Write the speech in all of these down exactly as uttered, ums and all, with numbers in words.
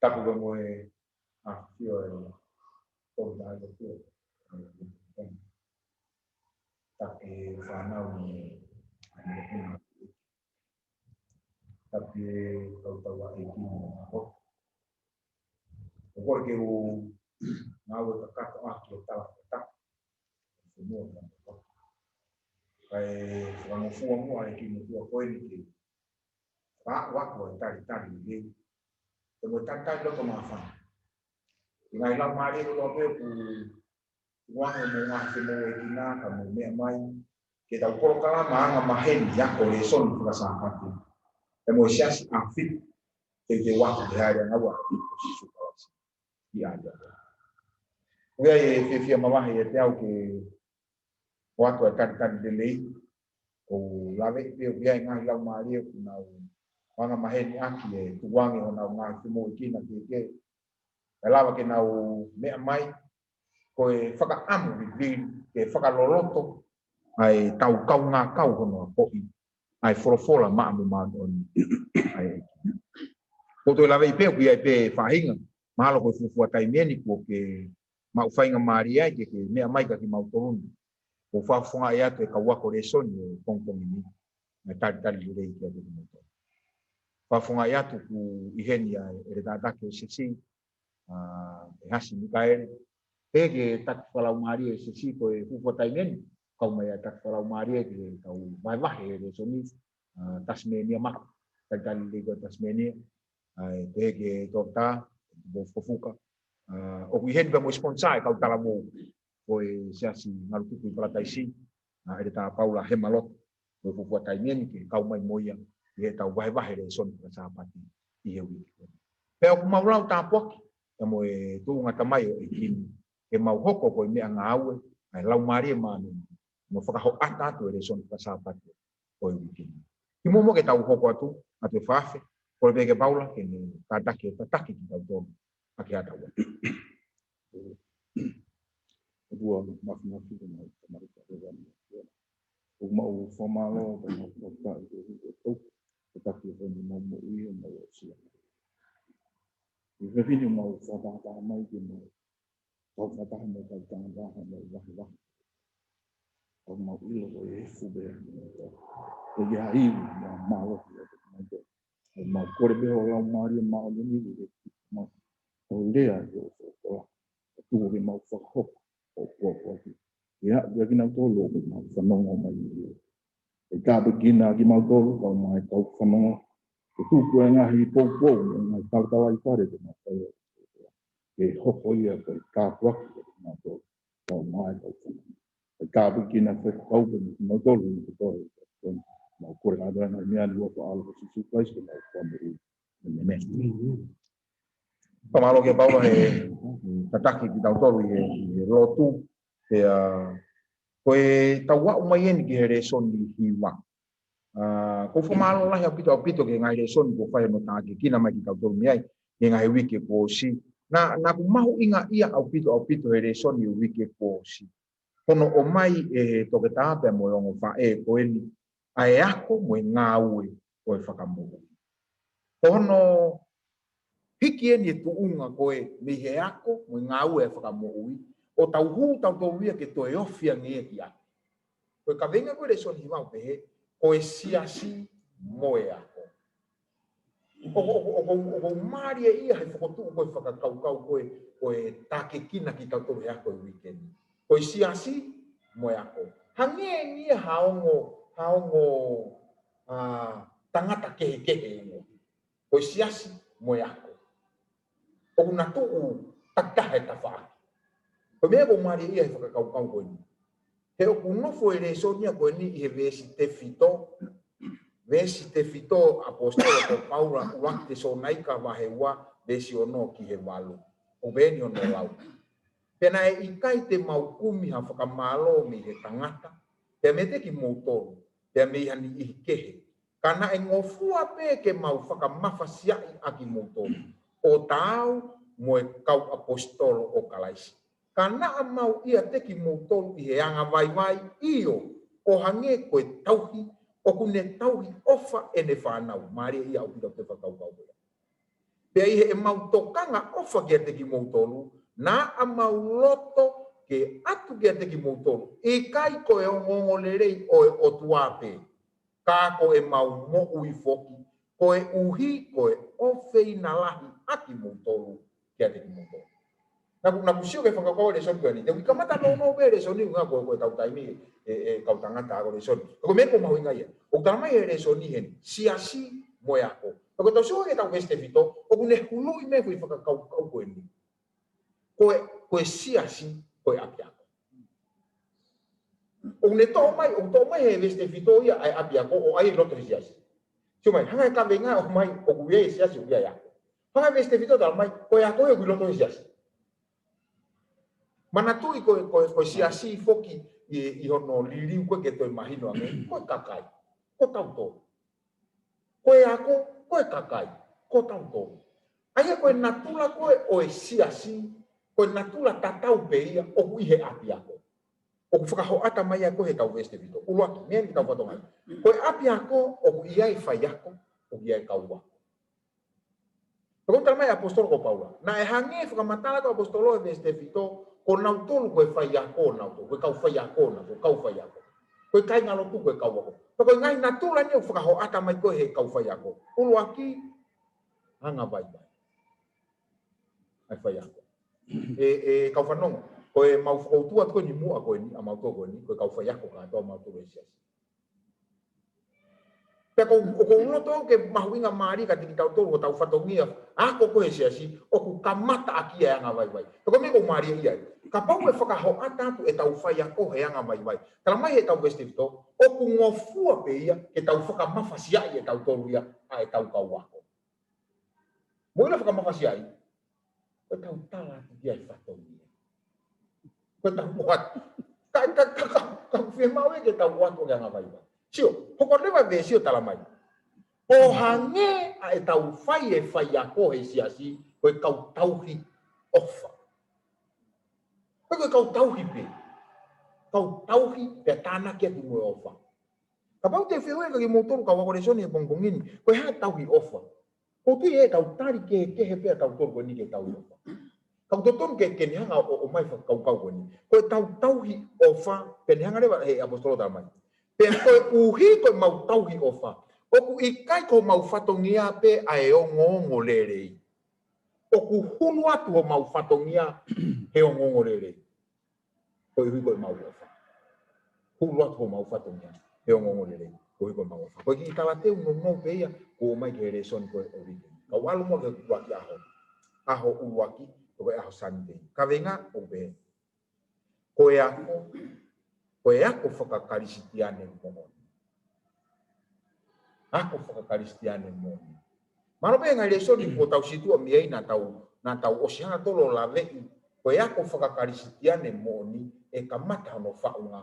Tapu ka mo e ʻafio ʻa e Tolu Taha ʻo Tio. Tapu ki he fānau mo e tapu ki he kau tau ʻa e ʻEiki mo e ʻaho. ʻOku ou kole ke u ngāue kakato ʻaki e tala fakatapu. Kae fakangofua muʻa e kiʻi motuʻa ko eni ke faʻu ʻaki e talitali lelei. Ke mo e talitali loto māfana. ʻI he ngaahi laumālie kotoa pē ʻoku tukuange mo ngaahi femoʻuekina ka mo meʻa mai. Ke tau polokalama anga maheni ʻaki e lēsoni fakasāpate. Ke mo e siasi ʻafitu. Ke ke watu ke haere anga ua ʻi ko Sīsū Kalaisi. ʻI ai. ʻOku ʻi ai e fiefia mamahi ʻiate au ke ʻoatu e talitali lelei, ʻoku ou lave pē ʻoku ʻi ai e ngaahi laumālie ʻoku nau anga maheni ʻaki e tukuange honau ngaahi femoʻuekina ke ke. ʻE lava ke nau meʻa mai, ko e fakaʻamu vivili, ke fakaloloto, ʻa e tau kaungā kau hono akoʻi, ʻa e folofola maʻa mo māʻoniʻoni, ʻa e ʻEiki. ʻOku ou toe lave pē ʻoku ʻi ai pē faʻahinga, mahalo ko e fuofua taimi eni kuo ke maʻu faingamālie ai ke ke meʻa mai kia kimautolu ni. ʻOku ou fakafofongaʻi atu e kau ako lēsoni ʻo e pongipongi ni, mo e talitali lelei kiate kimautolu. Fakafofongaʻi atu ʻoku ʻi heni ʻa e ʻeletā taki ʻo e siasi, ʻa, ʻe Hasi Mikaele. Pehē ki he taki fakalaumālie ʻo e siasi ko e fuofua taimi eni, kau mai ʻa e taki fakalaumālie ke tau vahevahe e lēsoni, ʻa, Tasimenia Maka, talitali lelei ko Tasimenia, ʻa, pehē ki he toketā, Tupou Fukofuka. ʻA, ʻoku ʻi heni pē mo e sponsor e kau talavou, ko e siasi Ngalutuku ʻi Palataisi, ʻa, ʻeletā Paula Hemaloto, ko e fuofua taimi eni ke kau mai mo ia, ʻi heʻetau vahevahe lēsoni fakasāpate ʻi he uike. Pea ʻoku mau lau tāpuaki, pea mo e tuʻunga tamai ʻo e ʻEiki ni, ke mau hoko ko e meʻangāue, ʻa e Laumālie Māʻoniʻoni, mo fakahoʻata atu e lēsoni fakasāpate ʻo e uike ni. Kimuʻa ke tau hoko atu, atu e fakaafeʻi, kole pē kia Paula, ke ne tataki, tataki kitautolu, ʻaki haʻatau ʻOtua. ʻOtua Māfimafi, ko homau Tamai ʻoku ʻi he langi. ʻOku mau fakamālō, ko homau fakataha ʻi he ʻaho ni, ʻo tau, ʻo taki ʻo fai ni mau moʻui, ʻo mau aʻusia. ʻI he fefine mau fakataha mai ke mau tau fakataha mo e kau tangata ʻi he vahevahe. ʻOku mau ʻilo ko e efu pē ʻa e ʻOtua. Ko ia ai, mau mālō ki he ʻOtua. ʻOku mau kole pē ho Laumālie Māʻoniʻoni ke mau ʻo lea ʻi hoʻo folofola. ʻO tuku ke mau fakahoko ʻo popo atu. ʻIa, ʻia kinautolu ʻoku mau fanongo mai ʻi he. ʻE tāpuekina kimautolu, kau mai kau fanongo. ʻE tuku e ngaahi poupou, mo e ngaahi talatalaifale ke mau fai. Ke hoko ia ko e tāpuaki kiate kimautolu, kau mai kau fanongo. ʻE tāpuekina Faifekau pea mo kinautolu, mo kinautolu. Mau kole atu ʻa e ngaahi meʻa ni ʻi he huafa ʻo ho ʻAlo ko Sīsū Kalaisi ko homau Fakamoʻui. ʻĒmeni. Fakamālō kia Paula he, he tataki kitautolu ʻi he, ʻi he lotu. Pea, ko e tau aʻu mai eni ki he lēsoni hiva. ʻA, ʻoku ou fakamālō lahi ʻaupito, ʻaupito ki he ngaahi lēsoni kuo fai hono tākiekina mai kitautolu mei ai, ki he ngaahi uike kuo ʻosi. Naʻa, naʻa ku mahuʻingaʻia ʻaupito, ʻaupito he lēsoni uike kuo ʻosi. Hono ʻomai ʻe he toketā pea mo e ongo faʻē ko eni, ʻa e ako mo e ngāue ʻo e fakamoʻui. Ko hono hiki eni e tuʻunga ko ē mei he ako mo e ngāue ʻa e fakamoʻui, ʻo tau hū tautolu ia ke toe ofi ange ia ki ako. Ko e kaveinga ko ē lēsoni hiva ʻoku pehē, ko e siasi mo e ako. ʻOku, ʻoku, ʻoku, ʻoku mālieʻia he fokotuʻu ko ē fakakaukau ko ē, ko e tākiekina kitautolu he ako e uike ni. Ko e siasi mo e ako. Hangē eni ia ha ongo, ha ongo, ʻa, tangata kehekehe ʻe ua. Ko e siasi mo e ako. ʻOku na tuʻu takitaha he tafaʻaki. Ko e meʻa ʻoku mālieʻia he fakakaukau ko eni. He ʻoku nofo e lēsoni ia ko eni ʻi he veesi tefito. Veesi tefito ʻaposetolo ko Paula, ʻUluaki Tesalonaika vahe ua, veesi ono ki he valu. ʻOku pehē ni hono lau. Pea naʻe ʻikai te mau kumi ha fakamālō mei he tangata, pea meiate kimoutolu, pea mei ha niʻihi kehe. Ka naʻe ngofua pē ke mau fakamafasiaʻi ʻa kimoutolu, ʻo taau mo e kau ʻaposetolo ʻo Kalaisi. Ka naʻa mau ʻiate kimoutolu ʻi he anga vaivai, ʻio, ʻo hangē ko e tauhi ʻoku ne tauhi ʻofa ʻene fānau. Mālieʻia ʻaupito e fakakaukau ko ia. Pea ʻi heʻemau tokanga ʻofa kiate kimoutolu, naʻa mau loto ke ʻatu kiate kimoutolu, ʻikai ko e ongoongolelei ʻo e ʻOtua pē, ka ko ʻemau moʻui foki, koeʻuhi ko e ʻofeina lahi ʻa kimoutolu kiate kimoutolu. Naʻa ku, naʻa ku sio ki he fakakaukau e lēsoni ko eni. Te u kamata nounou pē lēsoni, ʻuhinga ko, ko ʻetau taimi ē, ē, kau tangata ko e lēsoni. Ko e meʻa ʻoku mahuʻinga ia. ʻOku tala mai he lēsoni heni, siasi mo e ako. Ka ko ʻetau sio ki heʻetau veesi tefito, ʻoku ne huluʻi mai e foʻi fakakaukau ko eni. Ko e, ko e siasi, ko e ʻapiako. ʻOku ne toʻo mai, ʻoku toʻo mai he veesi tefito ia ʻa e ʻapiako ʻo ʻai ʻi loto he siasi. Sio mai, hanga ʻe he kaveinga ʻo mai, ʻoku ʻi ai e siasi, ʻoku ʻi ai e ako. Hanga ʻe he veesi tefito ʻo tala mai, ko e ako ia ʻoku ʻi loto he siasi. Manatuʻi ko e, ko e, ko e siasi foki ʻi, ʻi hono liliu ko ē ke toe mahino ange, ko e kakai, ko tautolu. Ko e ako, ko e kakai, ko tautolu. ʻA ia ko e natula ko ē ʻo e siasi, ko e natula tatau pē ia ʻoku ʻi he ʻapiako. ʻOku fakahoʻata mai ia ko ē heʻetau veesi tefito. ʻUluaki, meʻa ni ke tau fatongia. Ko e ʻapiako ʻoku ʻi ai e faiako, ʻoku ʻi ai e kau ako. Pea ko e tala mai ʻapositolo ko Paula. Naʻe hangē fakamatala ko e ʻapositolo he veesi tefito, ko nautolu ko e faiako nautolu, ko e kau faiako nautolu, kau faiako. Ko e kāingalotu ko e kau ako. Pea ko e ngaahi natula ni ʻoku fakahoʻata mai ko ē he kau faiako. ʻUluaki, angavaivai. ʻA e faiako. ʻE, ʻe kau fanongo, ko ʻemau fakautua atu ko eni muʻa ko eni, ʻa mautolu ko eni, ko e kau faiako kātoa mautolu he siasi. Pea ko, ʻoku ou loto ke mahuʻinga mālie kiate kitautolu ko ʻetau fatongia, ako ko ē he siasi, ʻoku kamata ʻaki e angavaivai. Pea ko e meʻa ʻoku mālie ia. Kapau ʻe fakahoʻata atu ʻetau faiako he angavaivai. Tala mai heʻetau veesi tefito, ʻoku ngofua pē ia ke tau fakamafasiaʻi ʻe tautolu ia ʻa ʻetau kau ako. Mo ʻilo fakamafasiaʻi, ko ʻetau tala atu ki ai e fatongia. Ko ʻetau ʻoatu. Ka, ka, ka, ka, ka fiemaʻu ia ke tau ʻoatu ʻa e angavaivai. Sio, hoko leva e veesi ʻo tala mai. ʻO hangē ʻa ʻetau fai e faiako he siasi, ko e kau tauhi ʻofa. Ko e kau tauhi pē. Kau tauhi pea tānaki atu mo e ʻofa. Kapau te u fehuʻi ange kia kimoutolu kau ako lēsoni he pongipongi ni, ko e hā e tauhi ʻofa? ʻOku ou tui ʻe tau tali kehekehe pē ʻa tautolu ko eni ki he tauhi ʻofa. Ka ʻoku totonu ke, ke ne hanga ʻo, ʻomai fakakaukau ko eni. Ko ʻetau tauhi ʻofa, pea ne hanga leva he ʻapositolo tala mai. Pea koeʻuhi ko ʻemau tauhi ʻofa, ʻoku ʻikai ko homau fatongia pē ʻa e ongoongolelei. ʻOku hulu atu homau fatongia he ongoongolelei. Koeʻuhi ko ʻemau ʻofa. Hulu atu homau fatongia he ongoongolelei. Koeʻuhi ko ʻemau ʻofa. Ko e kiʻi talateu nounou pē ia, kuo ʻomai ki he lēsoni ko ē ʻo e uike ni. Kau ʻalu muʻa ki he ʻuluaki ʻaho. ʻAho ʻuluaki, ko e ʻaho Sāpate. Kaveinga ʻoku pehē. Ko e ako, ko e ako fakakalisitiane moʻoni. Ako fakakalisitiane moʻoni. Mālō pē ngaahi lēsoni kuo tau situʻa mei ai naʻa tau, naʻa tau ʻosi hanga tolo laveʻi, ko e ako fakakalisitiane moʻoni ʻe kamata hono faʻunga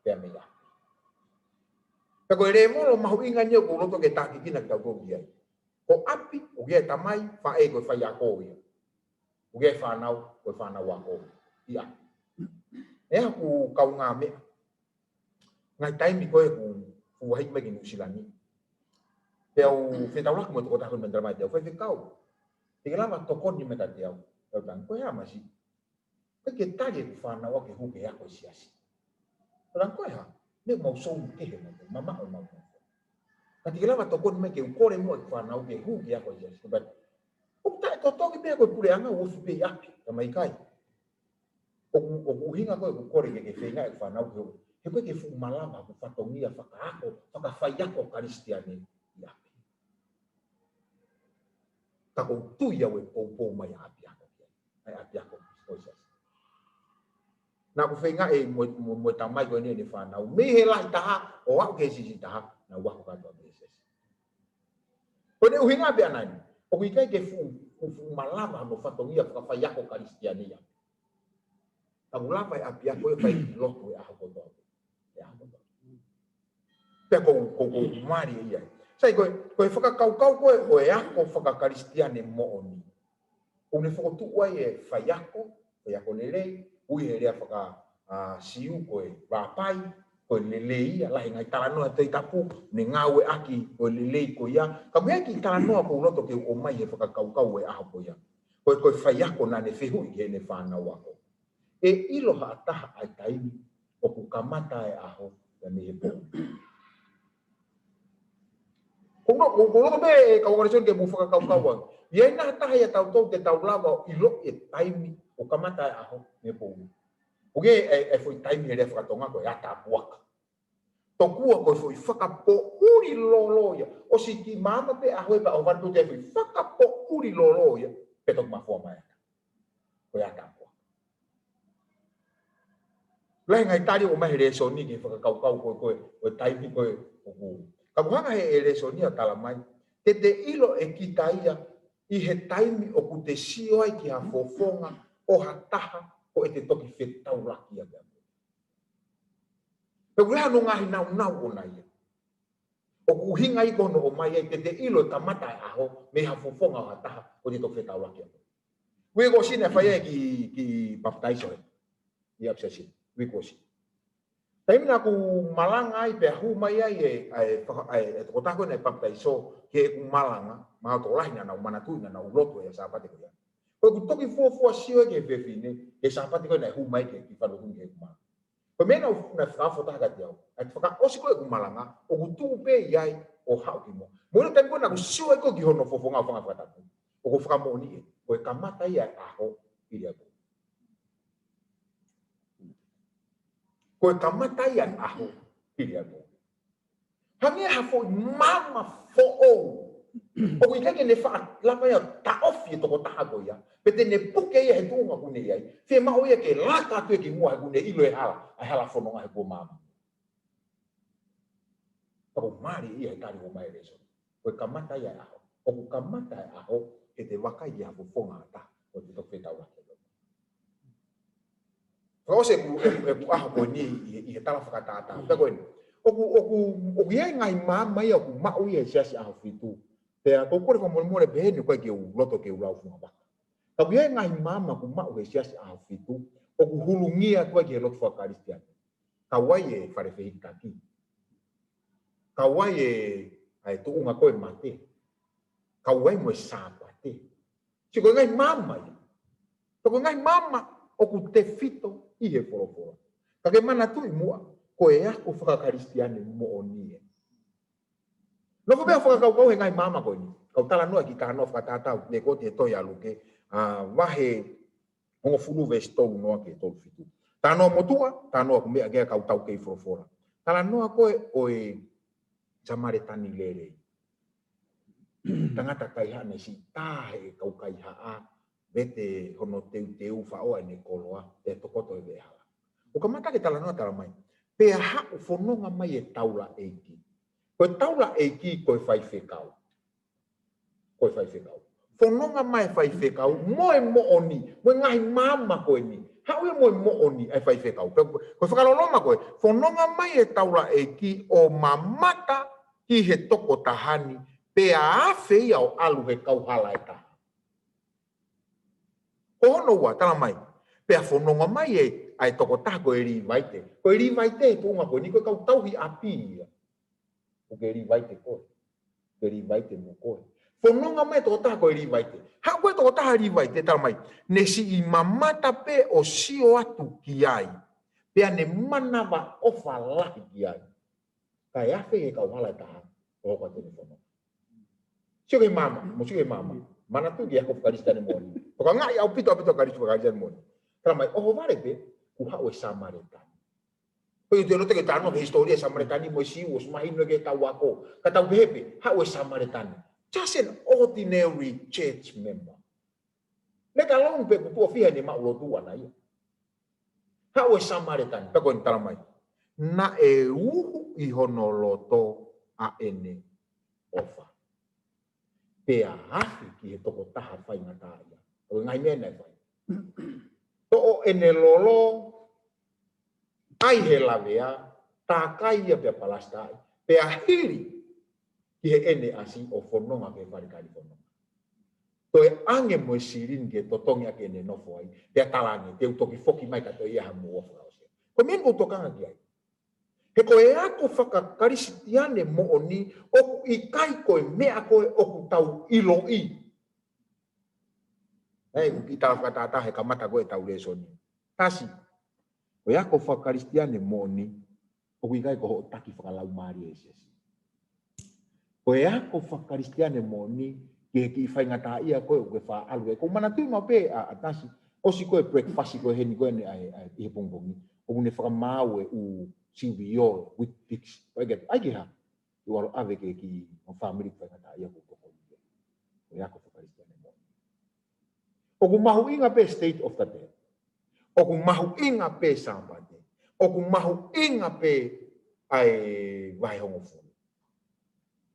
pea mei ʻapi. Pea ko e lēvolo mahuʻinga eni ʻoku ou loto ke tākiekina kitautolu ki ai. Ko ʻapi, ʻoku ʻi ai e tamai, faʻē ko e faiako ia. ʻOku ʻi ai e fānau, ko e fānau ako ia. ʻE au ʻoku kaungā meʻa. Ngaahi taimi ko ē ʻoku fuʻu vaheʻi mai ki Nuʻusila ni. Pea u fetaulaki mo e tokotaha ko eni mei Nuʻusila ni, te u fai fekau. Te ke lava tokoni mai kiate au. Te u tangi, ko e hā Masi? Ko e ke tali ʻeku fānau au ke hū ke ako he siasi. Ko e langa ko e hā? Meʻa mau sou kehe mau, mamaʻo mau. Ka te ke lava tokoni mai ke u kole muʻa ʻeku fānau ke hū ke ako he siasi. Ko e pehē, ʻoku taʻetotongi pē ko e puleʻanga ʻoku ofi pē ʻi ʻapi, ka mai kai. ʻOku, ʻoku ʻuhinga ko ē ʻeku kole ke ke feinga ʻeku fānau ke hū. He ko e ke fuʻu malava ʻeku fatongia fakaako, fakafaiako Kalisitiane ʻi ʻapi. Ka ʻoku ou tui au ʻe poupou mai ʻapiako ki ai. ʻAi ʻapiako ko e siasi. Naʻa ku feinga ʻe mo, mo, mo e tamai ko eni ʻene fānau. Mei he lahi taha, ʻo aʻu ki he siʻisiʻi taha, naʻa ku ako kātoa mei he siasi. Ko ʻene ʻuhinga pē ʻaʻana eni. ʻOku ʻikai ke fuʻu, fuʻu, fuʻu malava hono fatongia fakafaiako Kalisitiane ia. Ka ʻoku lava e ʻapiako ʻe fai ʻi loto he ʻaho kotoa. He ʻaho kotoa. Pea ko, ko, ko mālie ia. Sai ko e, ko e fakakaukau ko ē, ʻo e ako fakakalisitiane moʻoni. ʻOku ne fokotuʻu ai e faiako, faiako lelei, ui he lea faka, ʻa, Siu ko e rāpai, Ko e lelei ia, lahi e ngaahi talanoa he Tohi Tapu, ne ngāueʻaki ko e lelei ko ia. Ka ko e kiʻi talanoa ʻoku ou loto ke u ʻomai he fakakaukau e ʻaho ko ia. Ko e, ko e faiako naʻa ne fehuʻi ki heʻene fānau ako. ʻE ʻilo ha taha ʻa e taimi ʻoku kamata e ʻaho ia mei he poʻuli? Ko no, ko, ko no pē e kau Kalisitiane ke mou fakakaukau ange. ʻI ai nai ha taha ʻiate kitautolu te tau lava ʻo ʻiloʻi e taimi ʻoku kamata e ʻaho mei he poʻuli? ʻOku ʻi ai e, e foʻi taimi he lea faka-Tonga ko e ata puaka. Tokua ko e foʻi fakapoʻuli lōlō ia. ʻOsi kiʻi maama pē ʻaho ē pea ʻohovale pē ʻo toe foʻi fakapoʻuli lōlō ia, pea toki mafoa mai ata. Ko e ata puaka. Lahi e ngaahi tali ʻoku ʻomai he lēsoni ke fakakaukau ko e, ko e, ko e taimi ko ē ʻoku. Ka ʻoku hanga he, he lēsoni ʻo tala mai, te te ʻilo ʻe kita ia ʻi he taimi ʻoku te sio ai ki ha fofonga ʻo ha taha ko ʻete toki fetaulaki ia. Pea ʻoku ʻi ai hano ngaahi nāunau ʻona ia. ʻOku ʻuhinga ia ko hono ʻomai ai te te ʻilo e kamata e ʻaho mei ha fofonga ʻo ha taha ko ʻete toki fetaulaki ia. Uike kuo ʻosi naʻe fai ai e kiʻi, kiʻi papitaiso ē. ʻI ʻApisiasi, uike kuo ʻosi. Taimi naʻa ku malanga ai pea hū mai ai e, e, faka-, e, e tokotaha ko ē naʻe papitaiso ki heʻeku malanga, mahalo tokolahi naʻa nau manatuʻi naʻa nau lotu he Sāpate ko ia. Ko ʻeku toki fuofua sio ki he fefine, he Sāpate ko ē naʻe hū mai ki he, ki he fale ʻo hū ki heʻeku malanga. Ko e meʻa naʻa ku, naʻe fakafotaha kiate au. ʻA e fakaʻosi ko ē ʻeku malanga, ʻoku tuʻu pē ʻi ai ʻo haʻu ki muʻa. Mo e taimi ko ē naʻa ku sio ai ko ē ki hono fofonga ʻo fanga fakatapu, ʻoku fakamoʻoni ē, ko e kamata ia e ʻaho hili ʻa e poʻuli. Ko e kamata ia e ʻaho hili ʻa e poʻuli. Hangē ha foʻi maama foʻou. ʻOku ʻikai ke ne faʻa lava ia ʻo taʻofi e tokotaha ko ia. Pe te ne puke ia he tuʻunga ʻoku ne ʻi ai. Fiemaʻu ia ke laka atu ia ki muʻa he ʻoku ne ʻilo e hala, ʻa e hala fononga he kuo maama. Ka ʻoku mālie ia he tali ʻoku ʻomai he lēsoni. Ko e kamata ia e ʻaho. ʻOku kamata e ʻaho, he te vakai ki ha fofonga ʻo ha taha ko ʻete toki fetaulaki. Fakaʻosi ʻeku, ʻeku, ʻeku ʻaho ko eni ʻi, ʻi he tala fakatātā. Pea ko eni. ʻOku, ʻoku, ʻoku ʻi ai e ngaahi maama ia ʻoku maʻu ia he Siasi ʻAhofitu. Pea ʻoku ou kole fakamolemole pehē ni ʻoku ʻikai ke u loto ke u lau fungavaka. Ka ʻoku ʻi ai e ngaahi maama ʻoku maʻu he Siasi ʻAhofitu, ʻoku hulungia atu ai ki he lotu faka-Kalisitiane. Kau ai e fale fehikitaki. Kau ai e, ʻa e tuʻunga ko e mate. Kau ai mo e Sāpate. Sio ko e ngaahi maama ia. Ko e ngaahi maama ʻoku tefito ʻi he folofola. Ka ke manatuʻi muʻa, ko e ako faka-Kalisitiane moʻoni ē. Nofo pē ʻo fakakaukau he ngaahi maama ko eni. Kau talanoa e kiʻi talanoa fakatātā, ne ko e tohi ʻa Luke, ʻa, vahe hongofulu veesi tolu noa ki he tolu fitu. Talanoa motuʻa, talanoa ʻoku meʻa ki ai e kau taukei folofola. Talanoa ko ē ʻo e Samaletani lelei. Tangata kaihaʻa naʻe siʻi tā ʻe he kau kaihaʻa, vete hono teuteu, faʻo ʻene koloa, pea tokoto he veʻehala. ʻOku kamata ke talanoa, tala mai. Pea haʻu fononga mai e taulaʻeiki. Ko e taulaʻeiki ko e faifekau. Ko e faifekau. Fononga mai e faifekau, mo e moʻoni, mo e ngaahi maama ko eni. Haʻu ia mo e moʻoni ʻa e faifekau. Pea ko e fakaloloma ko ē, fononga mai e taulaʻeiki ʻo mamata ki he tokotaha ni, pea afe ia ʻo ʻalu he kauhala ʻe taha. Ko hono ua, tala mai. Pea fononga mai e, ʻa e tokotaha ko e Līvaite. Ko e Līvaite he tuʻunga ko eni ko e kau tauhi ʻapi ia. ʻOku ke Līvaite koe. Ke Līvaite mo koe. Fononga mai e tokotaha ko e Līvaite. Haʻu ko ē e tokotaha Līvaite, tala mai. Ne siʻi mamata pē ʻo sio atu ki ai. Pea ne manavaʻofa lahi ki ai. Kae afe he kauhala ʻe taha, ʻo hoko atu ʻene fononga. Sio ki he maama, mou sio ki he maama. Manatuʻi e ako faka-Kalisitiane moʻoni. Tokangaʻi ʻaupito, ʻaupito e Kalisitiane moʻoni. Tala mai, ʻohovale pē, kuo haʻu e Samaletani. Ko e ʻuhinga te u loto ke talanoa ki he hisitōlia e Samaletani mo e Siu, ʻosi mahino ki heʻetau ako. Ka tau pehē pē, haʻu e Samaletani. Just an ordinary church member. Let alone pē kuo tuʻo fiha ʻene maʻu lotu ʻana ia. Haʻu e Samaletani, pea ko eni tala mai. Naʻe uhu ʻi hono loto ʻa ʻene ʻofa. Pea afe ki he tokotaha faingataʻaʻia. Ko e ngaahi meʻa naʻe fai. Toʻo ʻene lolo, ʻai he lavea, tākai ia pea palasitaʻi. Pea hili ki heʻene ʻasi ʻo fononga ki he fale kalifononga. Toe ʻange mo e silini ke totongi ʻaki ʻene nofo ai. Pea talaange, te u toki foki mai ka toe ʻi ai hamou ʻofa, ʻosi. Ko e meʻa eni ʻoku ou tokanga ki ai. He ko e ako fakakalisitiane moʻoni, ʻoku ʻikai ko e meʻa ko ē ʻoku tau ʻiloʻi. Ē, ʻoku kiʻi tala fakatātā he kamata ko ē ʻetau lēsoni. Tasi, ko e ako fakakalisitiane moʻoni, ʻoku ʻikai ko hoʻo taki fakalaumālie e siasi. Ko e ako fakakalisitiane moʻoni, ki he kiʻi faingataʻaʻia ko ē ʻoku ke faʻa ʻalu ki ai. ʻOku ou manatuʻi maʻu pē ʻa, ʻa Tasi, ʻosi ko ē breakfast ko ē heni ko ē ʻanenai ʻi he pongipongi, ʻoku ne fakamaau e ʻū cereal, Weet-Bix. ʻOku ʻai ke, ʻai ke hā? ʻOku ʻalu ʻo ʻave ki he kiʻi fāmili faingataʻaʻia ʻoku tokoni ki ai. Ko e ako fakakalisitiane moʻoni. ʻOku mahuʻinga pē State of the Day. ʻOku mahuʻinga pē Sāpate. ʻOku mahuʻinga pē ʻa e vahehongofulu.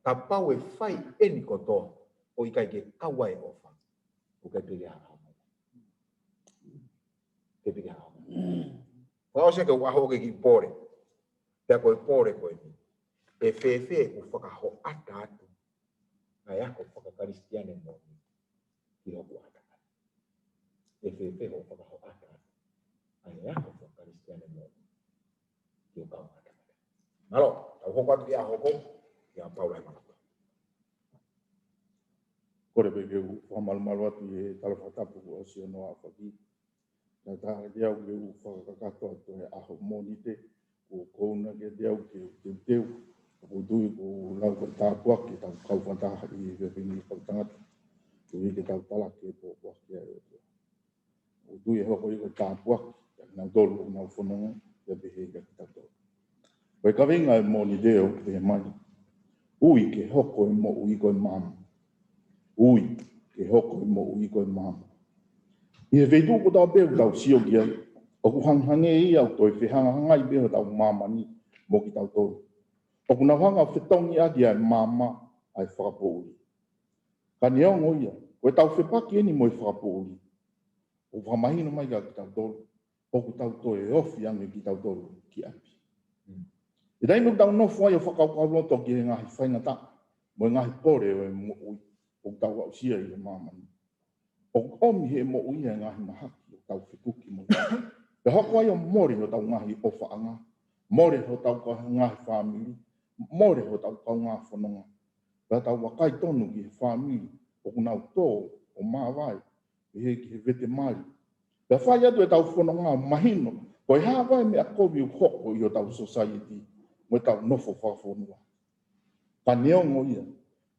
Kapau ʻe fai eni kotoa, ʻoku ʻikai ke kau ai e ʻofa, ʻoku ʻikai pē ke hā hā mai. ʻIkai pē ke hā hā mai. Fakaʻosi ke u ʻaho ke kiʻi pole. Pea ko e pole ko eni. ʻE fēfē ʻeku fakahoʻata atu ʻa e ako fakakalisitiane moʻoni ki hoku ʻatamai? ʻE fēfē hoʻo fakahoʻata atu ʻa e ako fakakalisitiane moʻoni ki ho kau ʻatamai? Mālō, tau hoko atu ki he ʻaho ko ē, kia Paula e malapa. Kole pē ke u fakamalumalu atu ʻi he tala fakatapu kuo ʻosi hono aofaki. Kae ʻatā kiate au ke u fakakakato atu e ʻaho Mōnite, kuo kouna kiate au ke u teuteu, ʻoku ou tui kuo lau ko e tāpuaki ʻetau kau fakataha ʻi he efiafi ni kau tangata. Koeʻuhi ke tau talaki e pōpoaki ʻa e ʻOtua. ʻOku ou tui ʻe hoko ia ko e tāpuaki kiate kinautolu ʻoku nau fononga, pea pehē kiate kitautolu. Ko e kaveinga e Mōnite ʻoku pehē mai: Ui ke hoko e moʻui ko e maama. Ui ke hoko e moʻui ko e maama. ʻI he feituʻu kotoa pē ʻoku tau sio ki ai, ʻoku hangehangē ia ʻoku toe fehangahangai pē hotau māmani mo kitautolu. ʻOku nau hanga ʻo fetongi ʻaki ʻa e maama ʻa e fakapoʻuli. Ka neongo ia, ko ʻetau fepaki eni mo e fakapoʻuli, ʻoku fakamahino mai kiate kitautolu ʻoku tau toe ofi ange kitautolu ki ʻapi. ʻI he taimi ʻoku tau nofo ai ʻo fakakaukauloto ki he ngaahi faingataʻa mo e ngaahi pole ʻo e moʻui ʻoku tau aʻusia ʻi he māmani, ʻoku ʻomi ʻe he moʻui ʻa e ngaahi mahaki ʻoku tau fekuki mo ia. Pea hoko ai ʻo mole hotau ngaahi ʻofaʻanga, mole hotau ka-, ngaahi fāmili, mole hotau kaungā fononga. Pea tau vakai tonu ki he fāmili ʻoku nau tō ʻo māvae, pehē ki he vete mali. Pea fai atu ʻetau fononga ʻo mahino ko e hā e meʻa kovi ʻoku hoko ʻi hotau sōsaieti mo ʻetau nofo fakafonua. Ka neongo ia,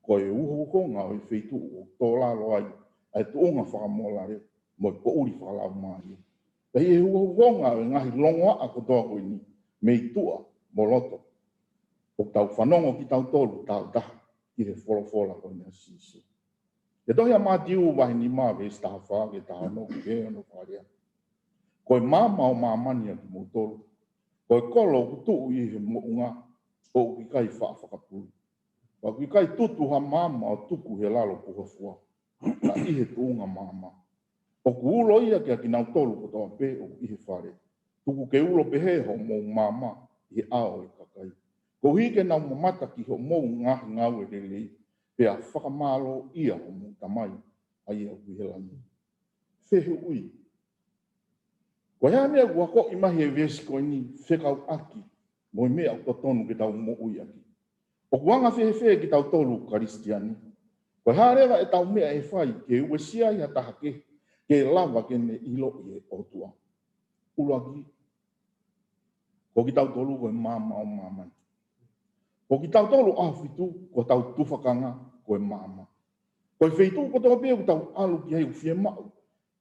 ko e uhouhonga ʻo e feituʻu ʻoku tō lalo ai ʻa e tuʻunga fakamōlale mo e poʻuli fakalaumālie. Pea ʻi he uhouhonga ʻo e ngaahi longoaʻa kotoa ko eni, mei tuʻa mo loto, ʻoku tau fanongo kitautolu tāutaha ki he folofola ko eni ʻa Sīsū. ʻI he tohi ʻa Mātiu vahe nima veesi taha fā ki he taha ono, ʻoku pehē hono fakalea: Ko e maama ʻo māmani ʻa kimoutolu. Ko e kolo ʻoku tuʻu ʻi he moʻunga, ʻoku ʻikai faʻa fakapulu. Pea ʻoku ʻikai tutu ha maama ʻo tuku he lalo puha fua, ka ʻi he tuʻunga maama. ʻOku ulo ia kiate kinautolu kotoa pē ʻoku ʻi he fale. Tuku ke ulo pehē hoʻomou maama ʻi he ʻao ʻo e kakai, koeʻuhi ke nau mamata ki hoʻomou ngaahi ngāue lelei, pea fakamālōʻia homou Tamai ʻa ia ʻoku ʻi he langi. Fehuʻi: Ko e hā e meʻa ʻoku akoʻi mai ʻe he veesi ko eni fekauʻaki mo e meʻa ʻoku totonu ke tau moʻui ʻaki? ʻOku anga fēfē kitautolu Kalisitiane? Ko e hā leva ʻetau meʻa ʻe fai ke uesia ai ha taha kehe ke lava ke ne ʻiloʻi e ʻOtua? ʻUluaki, ko kitautolu ko e maama ʻo māmani. Ko kitautolu ʻAhofitu, ko hotau tufakanga ko e maama. Ko e feituʻu kotoa pē ʻoku tau ʻalu ki ai ʻoku fiemaʻu